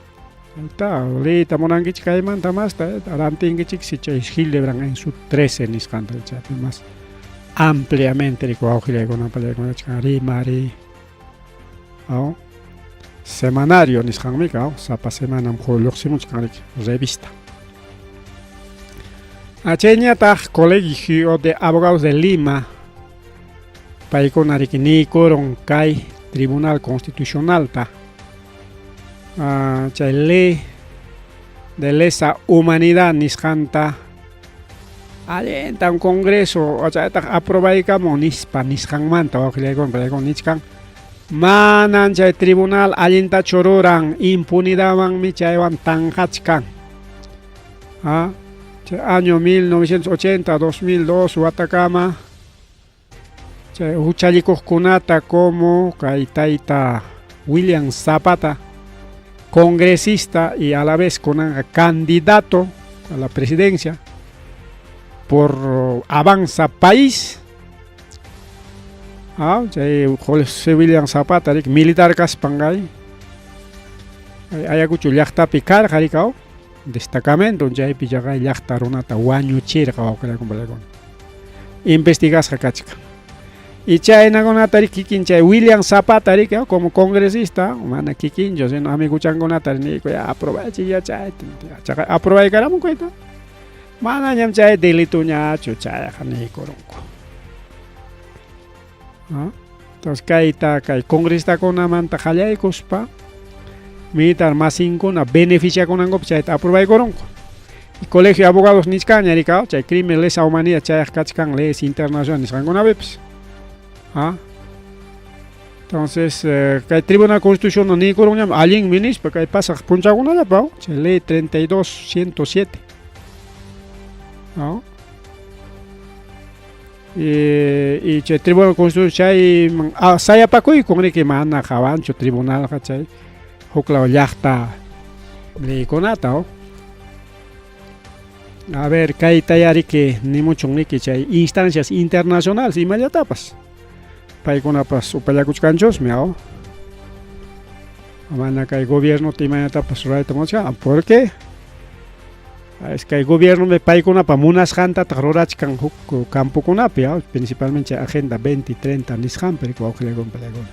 Ahí leyta munankichik kaymanta masta, rantinkichik si chay Hildebrandt en su 13 nisqanta chaypi más ampliamente riki wawqillaykuna pallaykuna rimari. ¿No? Semanario nisqanmi ka, sapa semanam lluqsimuchkan riki revista. Chayñataq Colegio de Abogados de Lima paykuna riki niykurun kay Tribunal Constitucionalta chay ley de lesa humanidad nisqanta allintam Congreso chaytaq aprobaykamun nispa nisqanmanta wawqillaykuna pallaykuna nichkan manan chay tribunal allintachu ruran impunidadwanmi chaywan tanqachkan. Ah, chay año 1980 2002 watakama chay huchallikuqkunata como kay tayta William Zapata, congresista y a la vez kunanqa candidato a la presidencia por Avanza País. Ah, chay José William Zapata riki militar kaspan kay Ayacucho llaqtapi karqa rikaw destacamento chaypi chaqay llaqta runata wañuchirqa wawqillaykuna investigasqa kachkan. Y chaynakunata riki kikin chay William Zapata riki como congresista mana kikinchu sino amiguchankunata niyku ya aprobachik ya chayta chaqay aprobaykaramun kayta manañam chay delitoñachu chayqa niykurunku. ¿No? Entonces kayta kay congresistakunamanta qallaykuspa militar masinkuna beneficiakunankupi chayta aprobaykurunku. Y Colegio de Abogados nichkanña rikaw chay crimen lesa humanidad chayaq kachkan leyes internacionales nisqankunapipas. ¿Ah? Entonces kay Tribunal Constitucional niykurunñam allinmi nispa kay pasaq punchawkunallapa chay ley 32 107. ¿No? Y chay Tribunal Constitucional chayman sayapakuykun riki mana qawanchu tribunalqa chay huklaw llaqta leykunata. A ver, kayta ya riki nimuchun riki chay instancias internacionales imallatapas. Paykunapas upallakuchkanchusmi, aw. Mana kay gobierno imaynatapas rurayta munachkan, porque Kay gobiernomi paykunapa munasqantataq rurachkan huk campokunapi, principalmente chay Agenda 2030 nisqanpi, riki wawqillaykuna pallaykuna.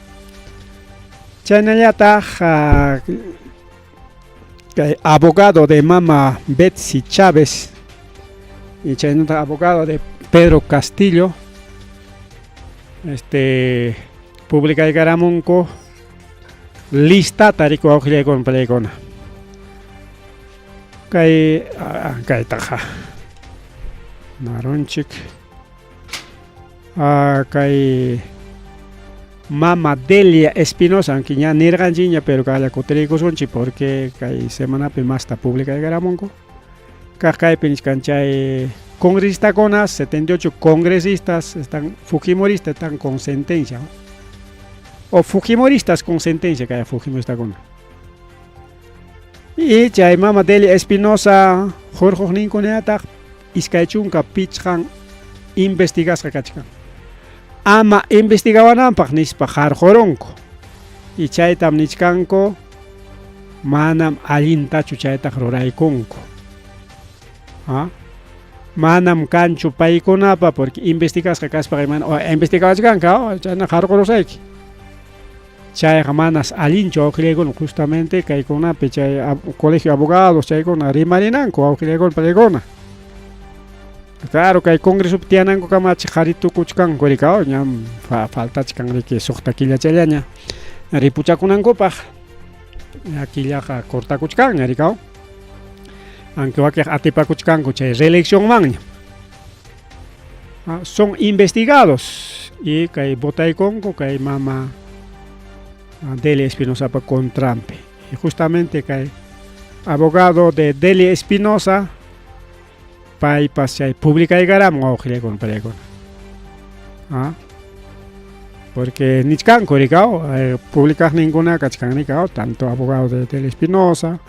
Chaynallataq kay abogado de mama Betsy Chávez y chaynataq abogado de Pedro Castillo este publicaykaramunku listata riki wawqillaykuna pallaykuna. Kay kaytaqa narunchik kay mama Delia Espinosa, aunque ña nirqanchikña, pero kaqlla kutiriykusunchik porque kay semanapi masta publicaykaramunku. Kaq kaypi nichkan chay congresistakuna, 78 congresistas están fujimoristas, están con sentencia, o fujimoristas con sentencia, kay fujimoristakuna. Y chay mama Delia Espinosa hurquqninkunataq 25 investigasqa kachkan. Ama investigawananpaq nispa qarqurunku. Y chaytam nichkanku manam allintachu chaytaq ruraykunku. ¿Ah? Manam kanchu paykunapa porque investigasqa kaspaqa mana investigawachkanka chayna qarqurusayki. Chayqa manas allinchu wawqillaykuna justamente kaykunapi chay colegio abogados chaykuna rimarinanku wawqillaykuna pallaykuna. Claro, kay congresopi tiyananku kamachi qhari tukuchkanku rikaw ñam faltachkan riki suqta killachallaña ripuchakunankupaq. Ya killaqa cortakuchkanña rikaw. Aunque wakiq atipakuchkanku chay reeleccionmanña. Son investigados y kay votaykunku kay mama Delia Espinosapa contranpi. Y justamente kay abogado de Delia Espinosa paypas chay publicaykaramun wawqillaykuna pallaykuna. ¿Ah? Porque nichkanku rikaw publicaqninkuna kachkan rikaw tanto abogado de Delia Espinosa,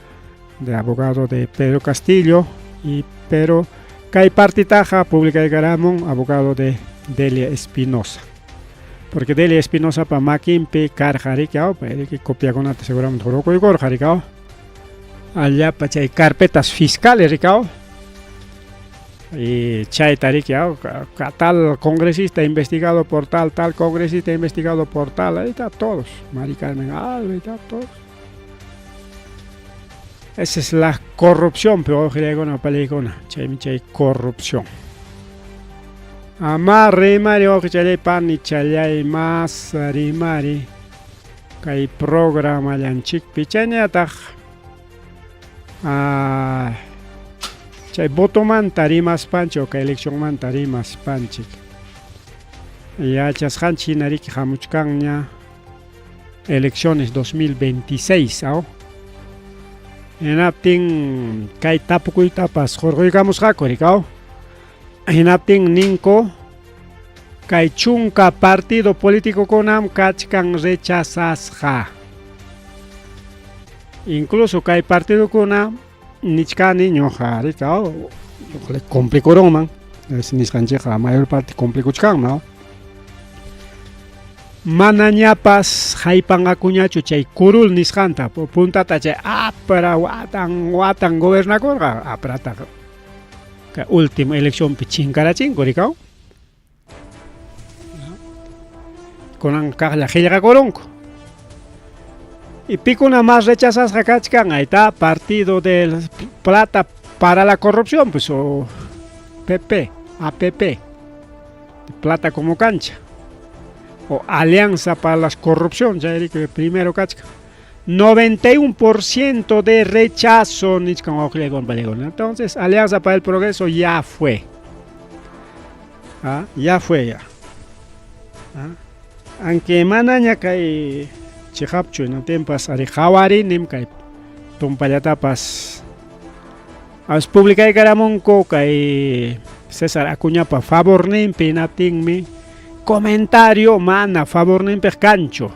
de abogado de Pedro Castillo y pero kay partitaqa publicaykaramun abogado de Delia Espinosa. Porque Delia Espinosa pa makinpi karqa rikaw, pay copiakunata seguramente hurquykurqa rikaw. Allapa chay carpetas fiscales rikaw. Y chayta riki tal congresista investigado por tal, tal congresista investigado por tal, ahí está todos. Mari Carmen Alva, ahí está todos. Esa es la corrupción, pero palikuna, chaymi chay corrupción. Ama rimari chalay pani chalay mas rimari kay programa llanchikpi chayñataq chay votomanta rimaspanchik o kay eleccionmanta rimaspanchik yachasqanchik hina riki hamuchkanña elecciones 2026 aw hinaptin kay tapukuytapas hurquykamusqaku rikaw hinaptin ninku kay chunka partido políticokunam kachkan rechazasqa incluso kay partidokuna nichkani ñuqa rikaw complicorunman nisqanchikqa mayor parte complicuchkanman manañapas haypanqakuñachu chay curul nisqanta puntata chay APRA watan watan gobernakurqa APRAtaqa kay última eleccionpi chinkarachinku rikaw kunan kaqlla qillqakurunku y pikuna más rechazasqa kachkan ahí está Partido de Plata para la Corrupción pues o PP APP Plata como cancha o Alianza para la Corrupción chay primero kachkan 91% de rechazo nichkan entonces Alianza para el Progreso ya fue. ¿Ah? Ya fue ya. ¿Ah? Aunque manaña kay chiqapchu hinaptinpas ari qhawarinim kay tumpallatapas as publicaykaramunku kay César Acuñapa favorninpi hinaptinmi comentario mana favorninpiq kanchu.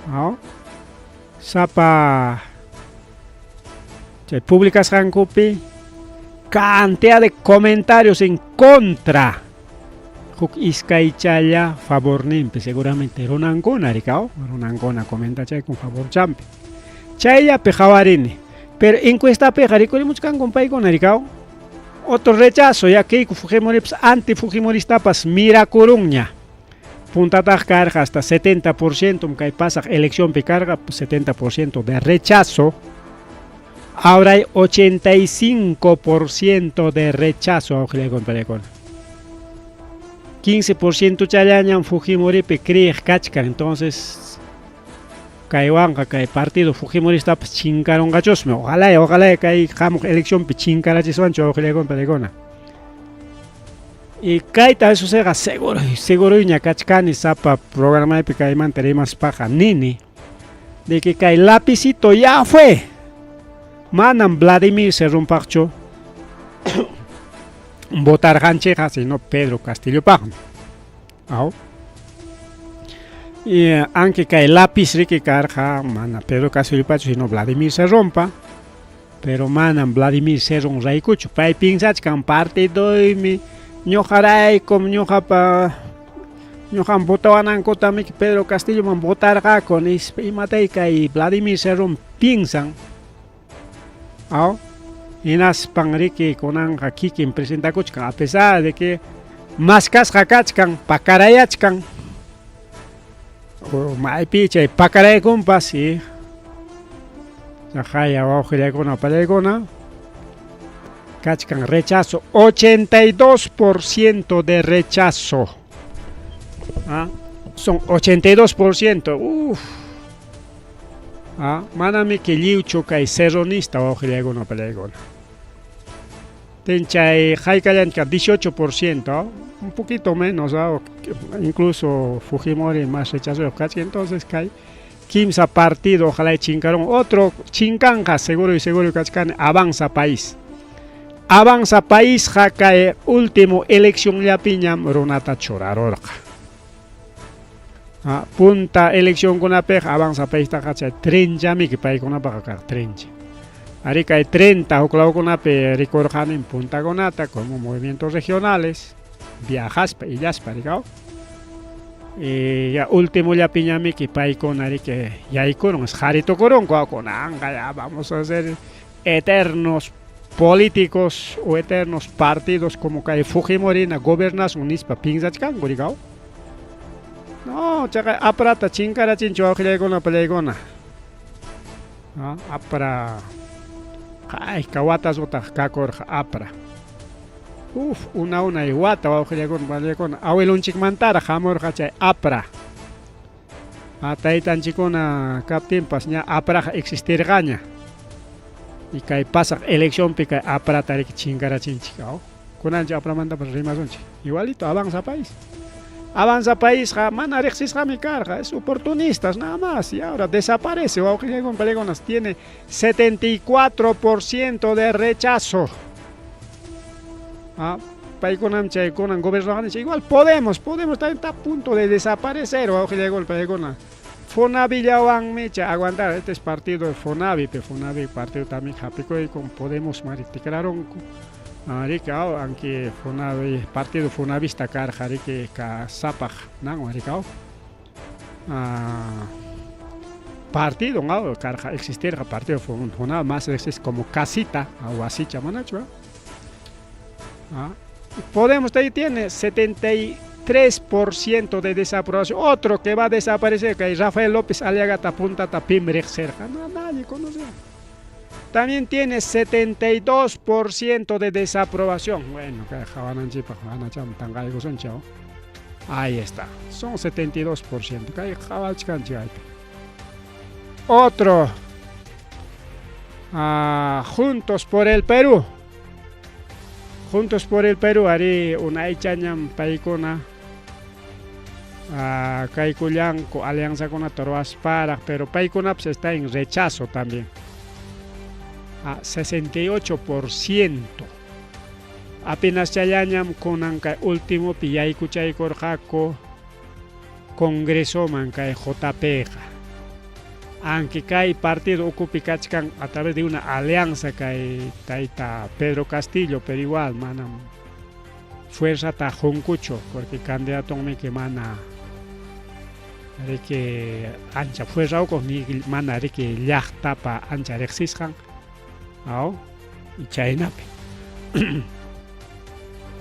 ¿No? Sapa chay publicasqankupi cantidad de comentarios en contra huk iskaychalla favorninpi seguramente runankuna rikaw runankuna comenta chay con favorchampi chayllapi qhawarini. Pero encuestapiqa rikurimuchkankum paykuna rikaw. Otro rechazo, ya Keiko Fujimoripas anti Fujimoristapas mirakurunña. Puntataq karqa hasta 70% kay pasaq eleccionpi karqa 70% de rechazo. Ahora hay 85% de rechazo, wawqillaykuna panikuna. 15% challañam Fujimoripi creeq kachkan, entonces kaywanqa kay partido Fujimoristapas chinkarunqachusmi. Ojalá, ojalá kay hamuq eleccionpi chinkarachiswanchu, wawqillaykuna panikuna. Y kayta sucederqa seguro, seguroña kachkani sapa programaypi kaymanta rimaspaqa nini de que kay lapicito ya fue. Manam Vladimir Cerrónpaqchu votarqanchikqa, sino Pedro Castillopaqmi. Aw. Y aunque kay lápiz riki karqa mana Pedro Castillopachu, sino Vladimir Cerrónpa, pero manam Vladimir Cerrón raykuchu. Pay piensachkan partidoymi ñuqaraykum ñuqapa ñuqam votawanankuta Pedro Castilloman votarqaku nispa imatay kay Vladimir Cerrón piensan. Aw. Hinaspan riki kunanqa kikin presentakuchkan a pesar de que maskasqa kachkan, pakarayachkan. Maypi chay pakaraykunpas y chaqaya wawqillaykuna pallaykuna kachkan rechazo 82% de rechazo. ¿Ah? Son 82%. Uf. ¿Ah? Manami que lliwchu kay cerronista wawqillaykuna pallaykuna. Tenchay haykallanka 18%, un poquito menos, ¿ah? Incluso Fujimori más rechazo kachkan, entonces kay kimsa partido, ojalá chinkaron otro chinkanja seguro y seguro kachkan Avanza País. Avanza País kay último elección llapiñam runata churarurqa. Ah, punta elección kunapiqa Avanza País taqa chay trenllamiki paykunapaqa karqa trencha. Ari kay 30 huklawkunapi rikurqani puntakunata como movimientos regionales viajaspa illaspa rikaw. Y ya último llapiñamiki paykuna riki yaykurun qhari tukurunku kunanqa ya vamos a ser eternos políticos o eternos partidos como kay Fujimorina gobernasun nispa pinsachkanku rikaw. No, chaqay APRAta chinkarachinchu wawqillaykuna pallaykuna. Ah, APRA hayka watas utaq kakurqa APRA. Uf, una unay wata wawqillaykuna pallaykuna awilunchikmantaraq hamurqa chay APRA. Ah, taytanchikkuna kaptinpas ña APRAqa existirqaña. Y kay pasaq eleccionpi kay APRAta riki chinkarachinchik. Kunanchik APRAmantapas rimasunchik. Igualito Avanza País. Avanza Paísqa mana riqsisqami karqa, es oportunistas nada más y ahora desaparece. Wawqillaykuna pallaykuna tiene 74% de rechazo. Ah, paykunam chay kunan gobierno igual Podemos, Podemos también está a punto de desaparecer, wawqillaykuna pallaykuna. Fonavillawanmi chay aguantar, este es partido de Fonavi, pero Fonavi partido también hapikuy con Podemos maritikrarunku. Rika, aunque Fonavi, partido Fonavista karqa riki ka sapaq nan rikaw. Ah, partido no karqa existirqa partido Fonavi más es como casita wasicha manachu. Ah, Podemos ahí tiene 73% de desaprobación. Otro que va a desaparecer, que Rafael López Aliaga punta pim riqsirqa. No, nadie conoce. También tiene 72% de desaprobación. Bueno, ahí está. Son 72%. Otro. Ah, Juntos por el Perú. Juntos por el Perú, ari unaychañam paykuna kaykullanku alianzakunata ruwasparaq, pero paykunapas está en rechazo también. A 68%. Apenas challañam kunan kay últimopi yaykuchaykurqaku congresoman kay JPqa. Aunque kay partido ukupi kachkan a través de una alianza kay tayta Pedro Castillo, pero igual manam fuerza ta junkuchu porque candidato que mana riki ancha fuerza uquq ni mana riki llaqtapa ancha riqsisqan. Aw, y chaynapi.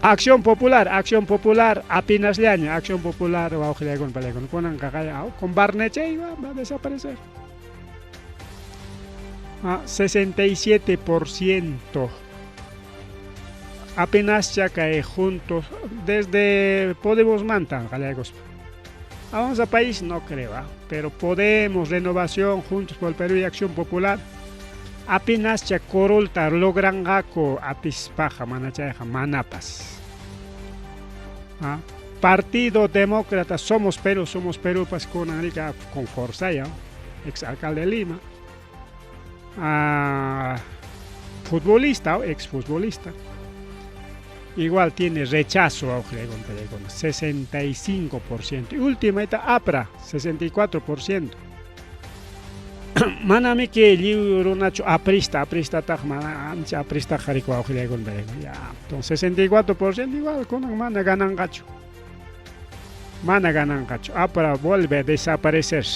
Acción Popular, Acción Popular, apinasllaña, Acción Popular, wawqillaykuna, palaykuna, kunanqa kay, aw, con Barnechea va a desaparecer. Ah, 67%. Apenascha kay juntos desde Podemos manta qallaykuspa. Avanza País no creo, ¿ah? Pero Podemos, Renovación, Juntos por el Perú y Acción Popular apenascha corolta logranqaku apispaqa mana chayqa manapas. ¿Ah? Partido Demócrata, Somos Perú, Somos Perú pas kunan rika con Forsyth, ex alcalde de Lima. Ah, futbolista o ex futbolista. Igual tiene rechazo a 65%. Y última esta APRA, 64%. Manami que lliw runachu aprista, apristataq mana ancha aprista qhariku ya. Entonces 64% igual kunan mana gananqachu. Mana gananqachu. APRA vuelve a desaparecer.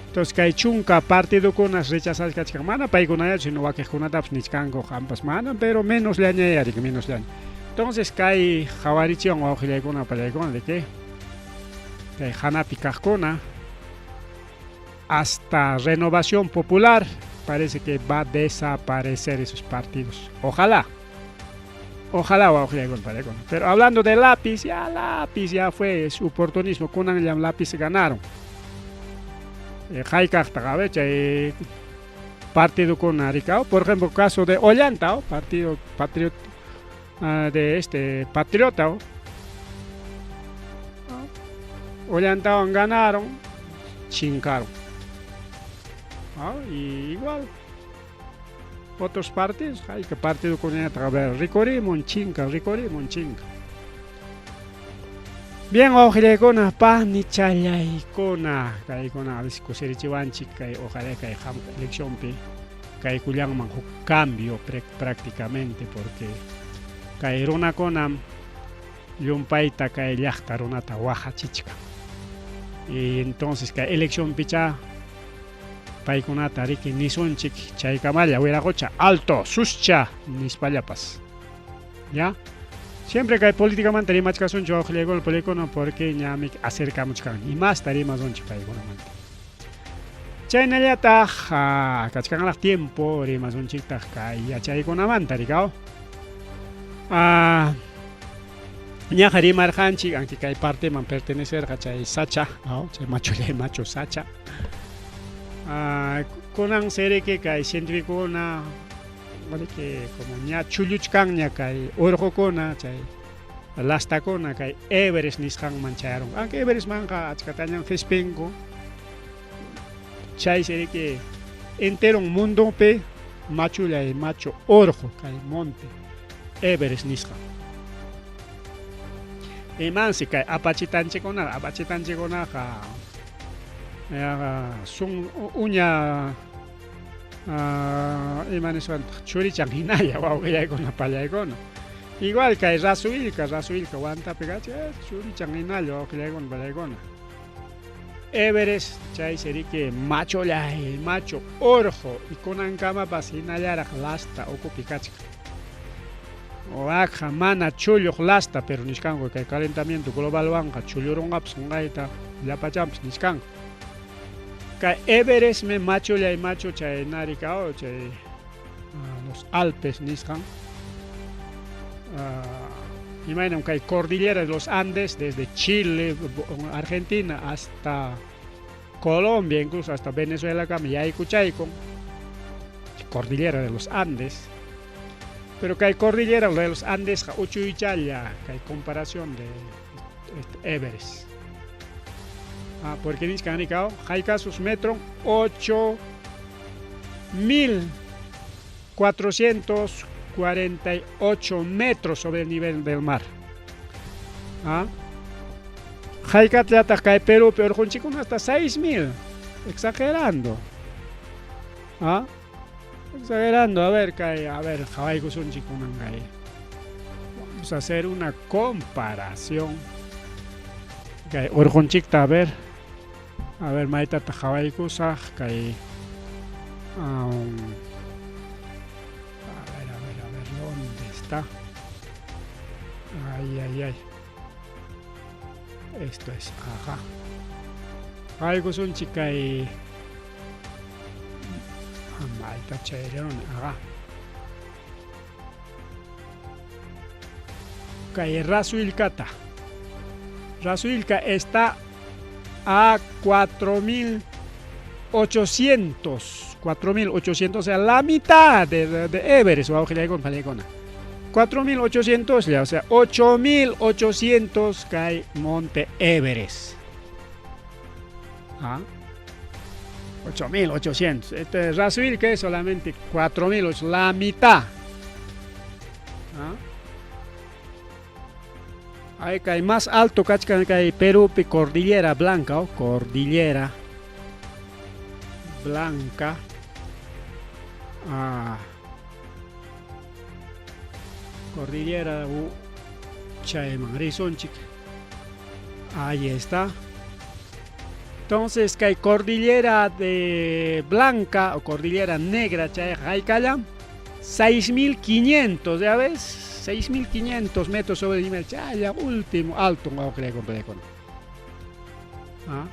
Entonces kay chunka partidokunas rechazachkachkan mana paykunallachu sino wakiqkunatapas nichkanku qampas mana, pero menos llañayari, menos llaña. Entonces kay qhawarichiwan wawqillaykuna pallaykuna de que kay hanapi kaqkuna hasta Renovación Popular parece que va a desaparecer esos partidos. Ojalá. Ojalá, wawqillaykuna pallaykuna. Pero hablando de lápiz, ya lápiz ya fue su oportunismo. Kunan llam lápiz ganaron. Haykaqtaq a ver chay partidokuna rikaw, por ejemplo, caso de Ollanta, oh, partido patriot, de este Patriota, oh. Ollantawan ganaron, chinkaron. Y igual otros partidos, hay que partido con a ver, rikurimun chinka, rikurimun chinka. Bien, wawqillaykuna, panichallaykuna, kaykuna a veces kusirichiwanchik kay ojalá kay hamuq eleccionpi kaykullanman huk cambio prácticamente, porque kay runakunam llumpayta kay llaqta runata waqachichkan. Y entonces kay eleccionpicha paykunata riki nisunchik chaykamalla wiraqocha alto suscha nispallapas. ¿Ya? Siempre kay políticamanta rimachkasunchik wawqillaykuna pallaykuna porque ñami acercamuchkan imasta rimasunchik paykunamanta. Chaynallataq kachkanraq tiempo rimasunchiktaq kay yachaykunamanta rikaw. Ñaqa rimarqanchik aunque kay parteman pertenecerqa chay sacha, chay machullay machu sacha. Kunan seriki kay cientificokuna riki como ña chulluchkanña kay urqukuna chay lastakuna kay Everest nisqanman chayarun. Aunque Everestmanqa achkatañam qispinku. Chaysi riki enteron mundopi machullay machu urqu kay monte Everest nisqan. Imansi kay apachitanchikkunaqa, apachitanchikkunaqa sun uña ima nisqantaq churichan hinalla wawqillaykuna pallaykuna. Igual kay rasu illka, rasu illka Huantapi kachkan churichan hinalla wawqillaykuna pallaykuna. Everest chaysi riki machullay machu urqu y kunankamapas hinallaraq lasta ukupi kachkan. Wakqa mana chulluq lasta, pero nichkanku kay calentamiento globalwanqa chullurunqapas qunqayta llapachanpas nichkanku. Kay Everestmi machullay machu chay narikaw chay los Alpes nisqan. Imaynam kay cordillera de los Andes desde Chile, Argentina hasta Colombia, incluso hasta Venezuela kama yaykuchaykun. Cordillera de los Andes. Pero kay cordillera de los Andes uchuychalla kay comparación de este Everest. Porque nichkan rikaw haykasus metro 8448 metros sobre el nivel del mar. Haykatlataq kay Perúpi urqunchikkuna hasta 6000, exagerando. Exagerando, a ver, kay, a ver, qhawaykusunchik kunan kay. Vamos a hacer una comparación. Kay urqunchikta, a ver, maytataq qhawaykusaq kay. Ahí está. Ay, ay, ay. Esto es, ajá. Haykusunchik kay mayta chayriruni, ajá. Kay Rasuilcata. Rasuilca está a 4800, 4800, o sea, la mitad de Everest, 4800, ya, o sea, 8800 cae Monte Everest. ¿Ah? 8800. Este Rasuilca es solamente 4800, la mitad. ¿Ah? Ahí cae más alto kachkan kay Perúpi Cordillera Blanca, oh, Cordillera Blanca. Ah, Cordillera chayman risunchik. Ahí está. Entonces kay Cordillera de Blanca o Cordillera Negra chay haykalla 6500, ya ves, 6500 metros sobre el nivel, chaya último alto. ¿Ah?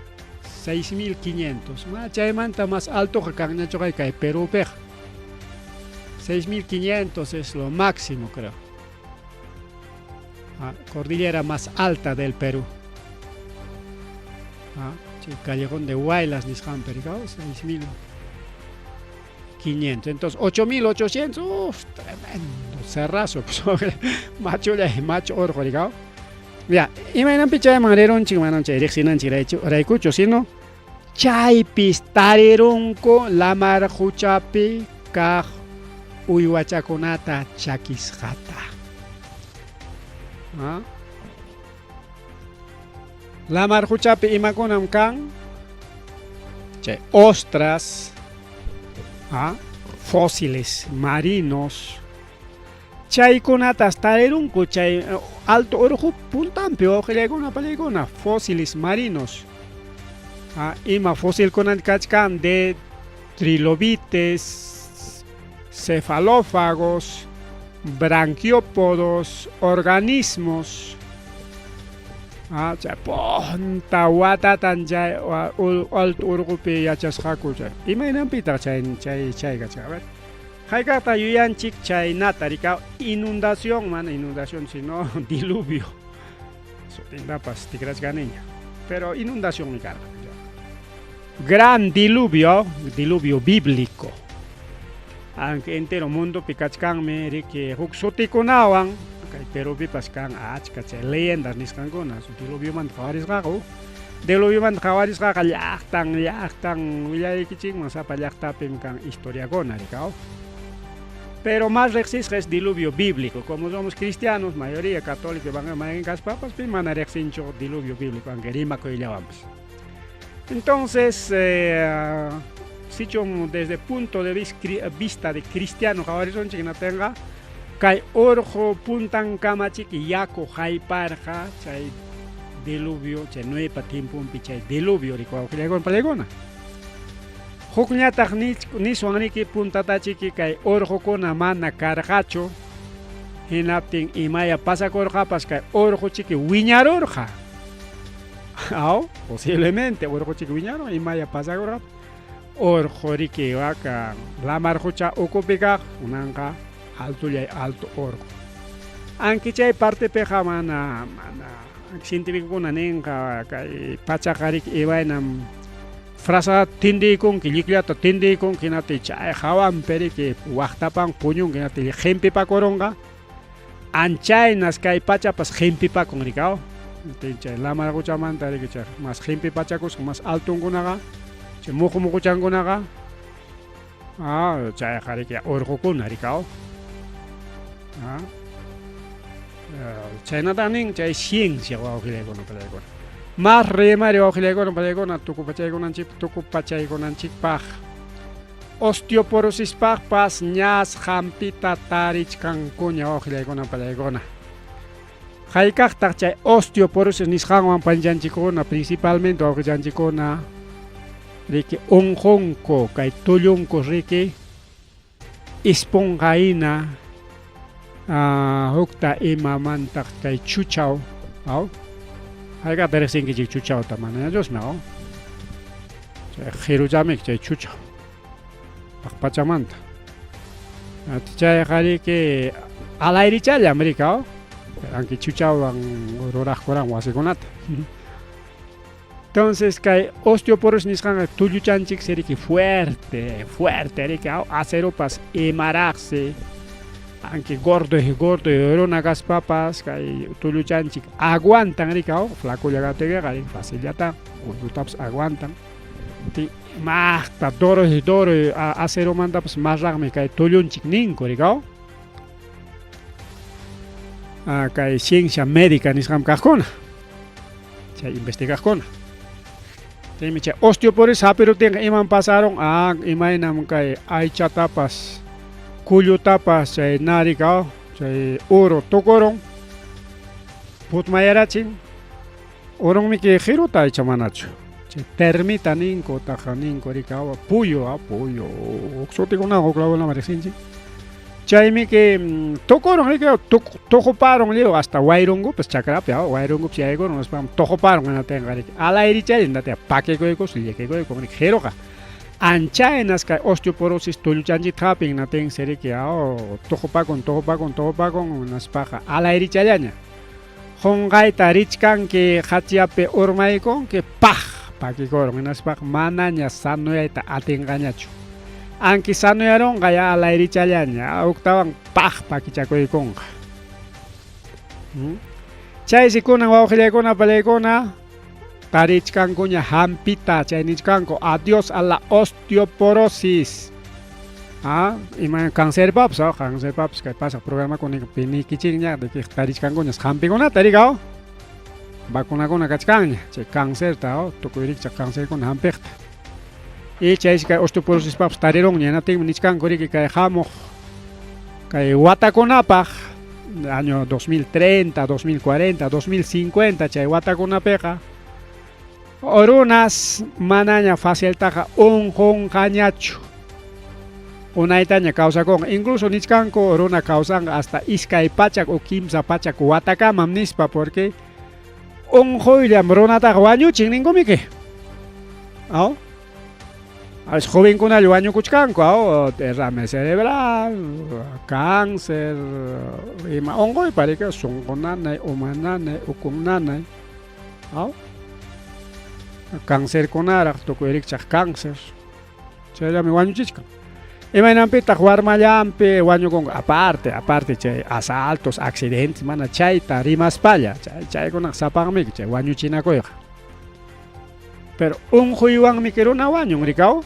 6500. Chaymanta más alto kanñachu kay Perúpiqa. 6500 es lo máximo, creo. Ah, cordillera más alta del Perú. Ah, Callejón de Huaylas nisqanpi, 6500. Entonces, 8800, uff, tremendo cerrazo. Macho macho orqo, rikaw. Ya, imaynanpi chayman rirunchik, manam chay riqsinanchik raykuchu, sino chaypis tarirunku lamar quchapi kaq uywachakunata chakisqata. ¿Ah? Lamar quchapi imakunam kan? Chay ostras, ¿ah? Fósiles marinos. Chaykunatas tarirunku chay alto urqu puntanpi wawqillaykuna pallaykuna, fósiles marinos. ¿Ah? Ima fósilkuna kachkan de trilobites, cefalófagos, branquiópodos, organismos. Ah, chay punta watatan chay alto urqupi yachasqaku chay. Imaynanpitaq chay chay chayqa chay? A ver. Hayk'aqta yuyanchik chaynata rikaw inundación, mana inundación sino diluvio. Sutintapas tikrachkaniña. Pero inundación karqa. Gran diluvio, diluvio bíblico. Aunque entero mundopi kachkanmi riki huk sutikunawan, kay Perúpipas kan achka chay leyendas nisqankuna, diluviomanta qhawarisqaku. Diluviomanta qhawarisqaqa llaqtan llaqtan willaykichikman sapa llaqtapim kan historiakuna rikaw. Pero más riqsisqa es diluvio bíblico. Como somos cristianos, mayoría católica van kaspapas, pi mana riqsinchu diluvio bíblico, aunque rimakuyllawanpas. Entonces, sichum desde punto de vista de cristiano qhawarisunchik hinaptinqa kay urqu puntankamachik yaku hayparqa chay diluvio, chay Noepa tiemponpi chay diluvio rikuwawqillaykuna pallaykuna. Hukñataq niswan riki puntatachiki kay urqukuna mana karqachu, hinaptin imaya pasakurqapas kay urquchiki wiñarurqa. Aw, posiblemente urquchiki wiñarun imaya pasakurqa. Urqu riki waka lamar qucha ukupi kaq kunanqa altollay alto urqu. Aunque chay partepiqa mana mana cientificokuna ninqa kay pachaqa riki imaynam frasata tindiykunki, llikllata tindiykunki hinaptin chay hawanpi riki waqtapan puñunki hinaptin qimpipakurunqa. Anchaynas kay pachapas qimpipakun rikaw. Chay lamar quchamanta riki chay mas qimpipachakusqa mas altunkunaqa chay muqu muquchankunaqa ah chayqa riki urqukuna rikaw. Ah, chaynata nin chay ciencia wawqillaykuna pallaykuna. Mas rimari wawqillaykuna pallaykuna tukupachaykunanchik tukupachaykunanchikpaq. Osteoporosispaqpas ñas hampita tarichkankuña wawqillaykuna pallaykuna. Hayk'aqtaq chay osteoporosis nisqanwan panchanchikkuna principalmente wawqillanchikkuna riki unqunku kay tullunku riki esponja hina. Hukta imamantaq kay chuchaw, aw? Hayk'ata riqsinkichik chuchawta? Manañachusmi, aw? Chay qiruchamik chay chuchaw. Paqpachamanta. Chayqa riki alayrichallam riki, aw? Anki chuchawwan ruraqkuran wasikunata. Entonces kay osteoporosis nisqanqa tulluchanchiksi riki fuerte, fuerte riki, aw? Aceropas imaraqsi, anki gordo gordo runa kaspapas kay tulluchanchik aguantan riki, aw? Flacolla kaptikiqa riki facillata gordotapas aguantan. Maqta duro duro aceromantapas masraqmi kay tullunchik ninku riki, aw? Kay ciencia médica nisqam kaqkuna, chay investigaqkuna. Chaymi chay osteoporosis hapiruptinqa imam pasarun? Imaynam kay aychatapas kullutapas chay narika chay uru tukurun, putmayarachin. Urunmiki qiruta aycha manachu. Chay termita ninku utaqa ninku rika puyu, puyu huk sutikunawan huk lawkunaman riqsinchik. Chaymiki tukurun riki, tuquparun lliw hasta wayrunkupas chakrapi, wayrunkupas yaykurun nispam tuquparun hinaptinqa riki alayrichallan hinaptinqa pakikuykus llikikuykun riki qiruqa. Anchaynas kay osteoporosis tulluchanchikta hapin hinaptinsi riki tuqupakun tuqupakun tuqupakun hinaspaqa alayrichallaña. Qunqayta richkanki qachyapi urmaykunki paq pakikurun hinaspaqa manaña sanoyayta atinqañachu. Anki sanoyarunqa ya alayrichallaña huktawan paq pakichakuykunqa. Chaysi kunan wawqillaykuna palaykuna tarichkankuña hampita chay nichkanku adiós a la osteoporosis. Ima cancerpapas, cancerpapas kay pasaq programakuna pinikichikña de que tarichkankuñas hampikunata rika, vacunakuna kachkanña chay cancerta, tukuy rikchaq cancerkuna hampiqta. Y chaysi kay osteoporosispapas tarirunña, hinaptinmi nichkanku riki kay hamuq kay watakunapaq año 2030, 2040, 2050 chay watakunapiqa runas manaña faciltaqa unqunqañachu. Unaytaña kawsakunqa. Incluso nichkanku runa kawsanqa hasta 200 o 300 watakamam nispa, porque unquyllam runataqa wañuchin ninkumiki. Aw? A veces jovenkunalla wañukuchkanku, aw, derrame cerebral, cáncer, ima unquypa riki, sunqu nanay, uma nanay, ukun nanay, aw? Cancerkunaraq, tukuy rikchaq cáncer. Chayllami wañuchichkan. Imaynanpitaq warmallanpi wañukunku? Aparte, aparte chay asaltos, accidentes, mana chayta rimaspalla, chay chaykunaqa sapanmiki chay wañuchinakuyqa. Pero unquywanmi que runa wañun, rikaw.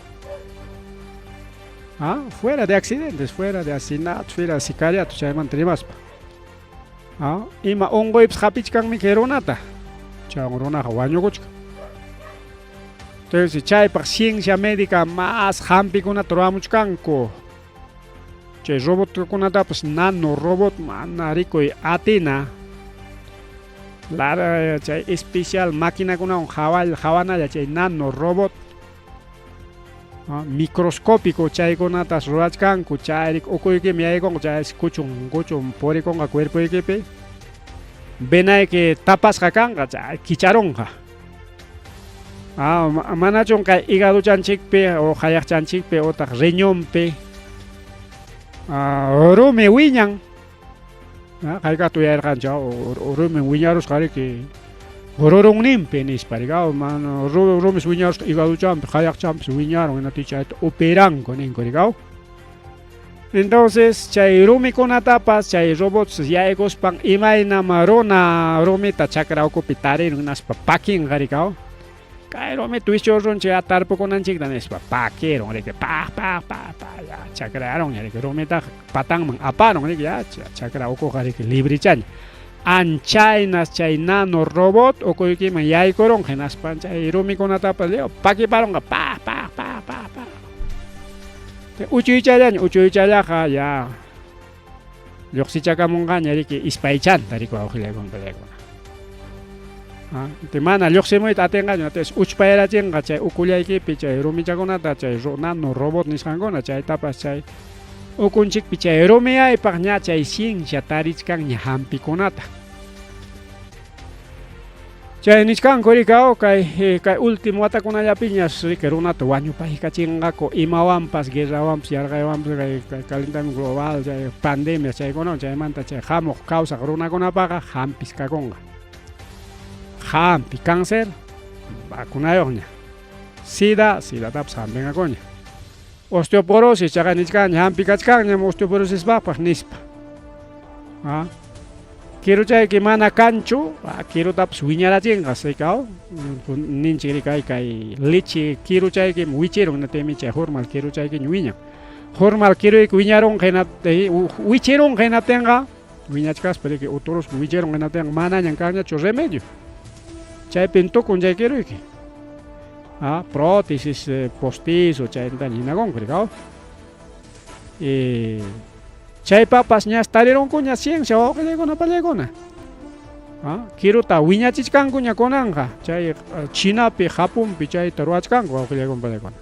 Fuera de accidentes, fuera de asesinatos, fuera de sicariatos, chaymanta rimaspa. Ima unquypas hapichkanmi que runata. Chaywan runaqa wañukuchkan. Entonces chaypaq ciencia médica más hampikunata ruramuchkanku. Chay robotkunatapas nano robot mana rikuy atina. Lara chay especial maquinakunawan hawanalla chay nano robot. Microscópico chaykunatas rurachkanku, chay ukuykimi yaykunqa, chay kuchun kuchun purikunqa cuerpoykipi. Venayki tapasqa kanqa, chay kicharunqa. Manachun kay hígaduchanchikpi o hayaqchanchikpi utaq riñonpi rumi wiñan. Hayk'aqta uyarirqanchik, rumi wiñarusqa riki rurunninpi nispa riki, mana rumis wiñarusqa hígaduchanpi hayaqchanpis wiñarun hinaptin chayta operanku ninku riki. Entonces chay rumikunatapas chay robots yaykuspan imaynam runa rumita chakra ukupi tarirun hinaspa pakinqa riki. Kay rumita wichurunchik ya tarpukunanchikta nispa pakirun riki, pa pa pa pa ya chakrarun riki, rumitaqa patanman aparun riki, ya chakra ukuqa riki librichaña. Anchaynas chay nano robot ukuykiman yaykurunqa hinaspa chay rumikunatapas lliw pakiparunqa pa pa pa pa pa. Uchuychallaña, uchuychallaqa ya lluqsichakamunqaña riki ispaychanta riki wawqillaykuna pallaykuna. Mana lluqsimuyta atinqaña, entonces uchpayarachinqa chay ukullaykipi chay rumichakunata, chay nano robot nisqankuna, chaytapas chay Ukunchikpi chay rumiyaypaq ña chay ciencia tarichkanña hampikunata. Chay nichkanku rikaw kay kay último watakunallapiñas riki runata wañupaykachinqaku imawanpas guerrawanpas yarqaywanpas kay kay calentamiento global chay pandemia chaykunawan chaymanta chay hamuq kawsaq runakunapaqa hampis kakunqa. Hampi cáncer vacunayuqña. Sida, sidatapas hampinqakuña. Osteoporosis chaqa nichkanña hampi kachkanñam osteoporosispaqpas nispa. Ah. Kiruchayki mana kanchu, kirutapas wiñarachinqa sikaw ninchik rikay kay leche kiruchaykim wichirun hinaptinmi chay formal kiruchaykiña wiñan. Formal kiruyki wiñarunqa hinaptin wichirunqa hinaptinqa wiñachkaspa riki uturuspa wichirun hinaptinqa manañan kanñachu remedio. Chaypin tukun chay kiruyki. Ah, prótesis postizo chaytaña hinakunku rikaw. Y chaypapas ñas tarirunkuña ciencia wawqillaykuna pallaykuna. Ah, kiruta wiñachichkankuña kunanqa chay Chinapi, Japonpi chayta ruwachkanku wawqillaykuna pallaykuna.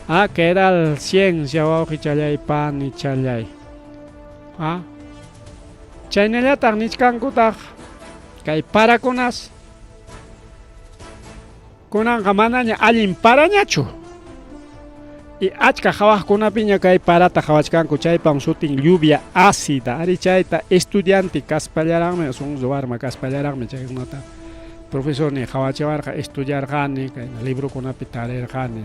Ah, ¿qué tal ciencia wawqichallay panichallay? Ah, chaynallataq nichkankutaq kay parakunas kunanqa manaña allin parañachu. Y achka hawaqkunapiña kay parata hawachkanku chaypam sutin lluvia ácida. Ari chayta estudiante kaspallaraqmi, sunqu warma kaspallaraqmi chaykunata profesorniy hawachiwarqa estudiarqani kay librokunapi tarirqani.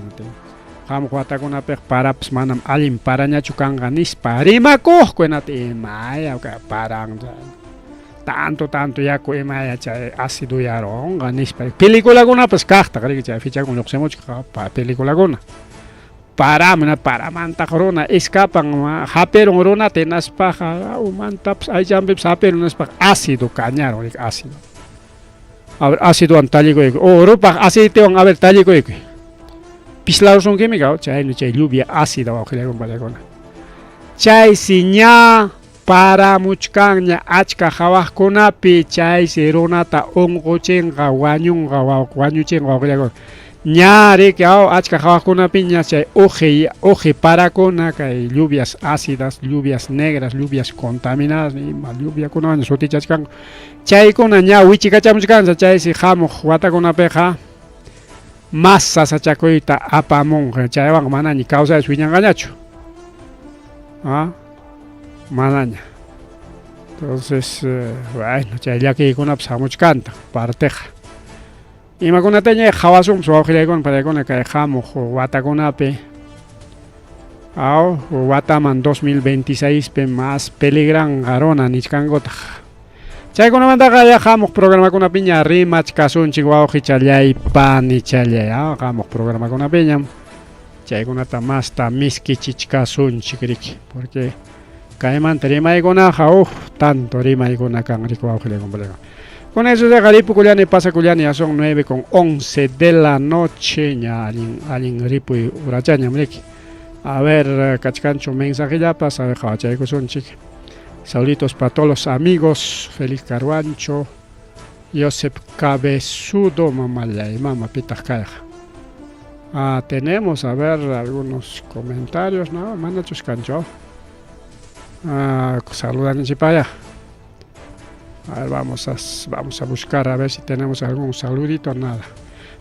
Hamuq watakunapiqa parapas manam allin parañachu kanqa nispa rimakuqku hinata imaya paran tanto tanto yaku imaya chay aciduyarunqa nispa peliculakunapas kaqtaq riki chay fichakuna lluqsimuchkaq peliculakuna paramuna paramantaq runa escapan hapirun runata hinaspaqa umantapas aychanpipas hapirun hinaspaqa ácido kañarun riki ácido. A ver ácidowan tallikuykuy o rupaq aceitewan a ver tallikuykuy pislarusunkimi kaw chaymi chay lluvia ácida wawqillaykuna pallaykuna chaysi ña paramuchkanña achka hawaqkunapi chaysi runata unquchinqa wañunqa wañuchinqa wawqillaykuna ña riki aw achka hawaqkunapiña chay uqi uqi parakuna kay lluvias ácidas lluvias negras lluvias contaminadas ima lluviakunawan sutichachkanku chaykuna ña wichikachamuchkansa chaysi hamuq watakunapiqa mas sasachakuyta apamunqa chaywanqa manaña kawsaypas wiñanqañachu ah manaña entonces bueno chay llakiykunapas hamuchkantaq parteqa imakunataña qhawasunpas wawqillaykuna pallaykuna kay hamuq watakunapi aw wataman 2026 pi mas peligranqa runa nichkankutaq chaykunamantaqa ya hamuq programakunapiña rimachkasunchik wawqichallay panichallay hamuq programakunapiñam chaykunata masta miskichichkasunchik riki porque kaymanta rimaykunaqa uff tanto rimaykuna kan riki wawqillaykuna pallaykuna con eso yaqa ripukullani pasakullani ya son 9 con 11 de la noche ña allin allin ripuy urachañam riki a ver kachkanchu mensajellapas a ver qhawachaykusunchik saluditos para todos los amigos Félix Carhuancho Joseph Cabezudo mamallay mama pitaq kayqa ah, tenemos a ver algunos comentarios no manachus kanchu ah, saludanchikpaya a ver vamos a vamos a buscar a ver si tenemos algún saludito nada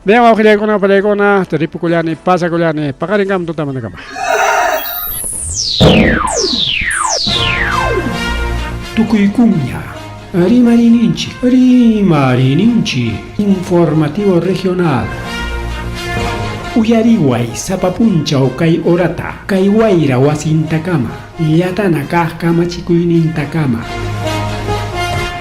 bien wawqillaykuna pallaykuna ripukullani pasakullani paqarinkama tutamantakama Tukuykunña Rimarininchik, rimarininchik, informativo regional. Uyariway sapa punchaw kay horata, kay wayra wasintakama, llatana kaq kamachikuynintakama.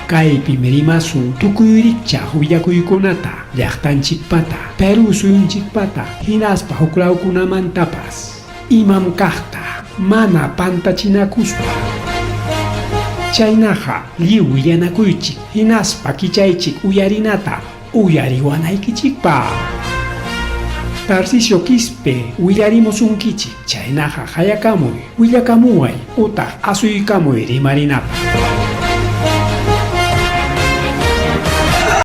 Kaypim rimasun tukuy rikchaq willakuykunata, llaqtanchikpata, Perú suyunchikpata, hinaspa huklawkunamantapas. Imam kaqta, mana pantachinakuspa. Chaynaqa lliw willanakuychik hinaspa kichaychik uyarinata uyariwanaykichikpaq. Tarcisio Quispe willarimusunkichik chaynaqa qayakamuy, willakamuway utaq asuykamuy rimarinapaq.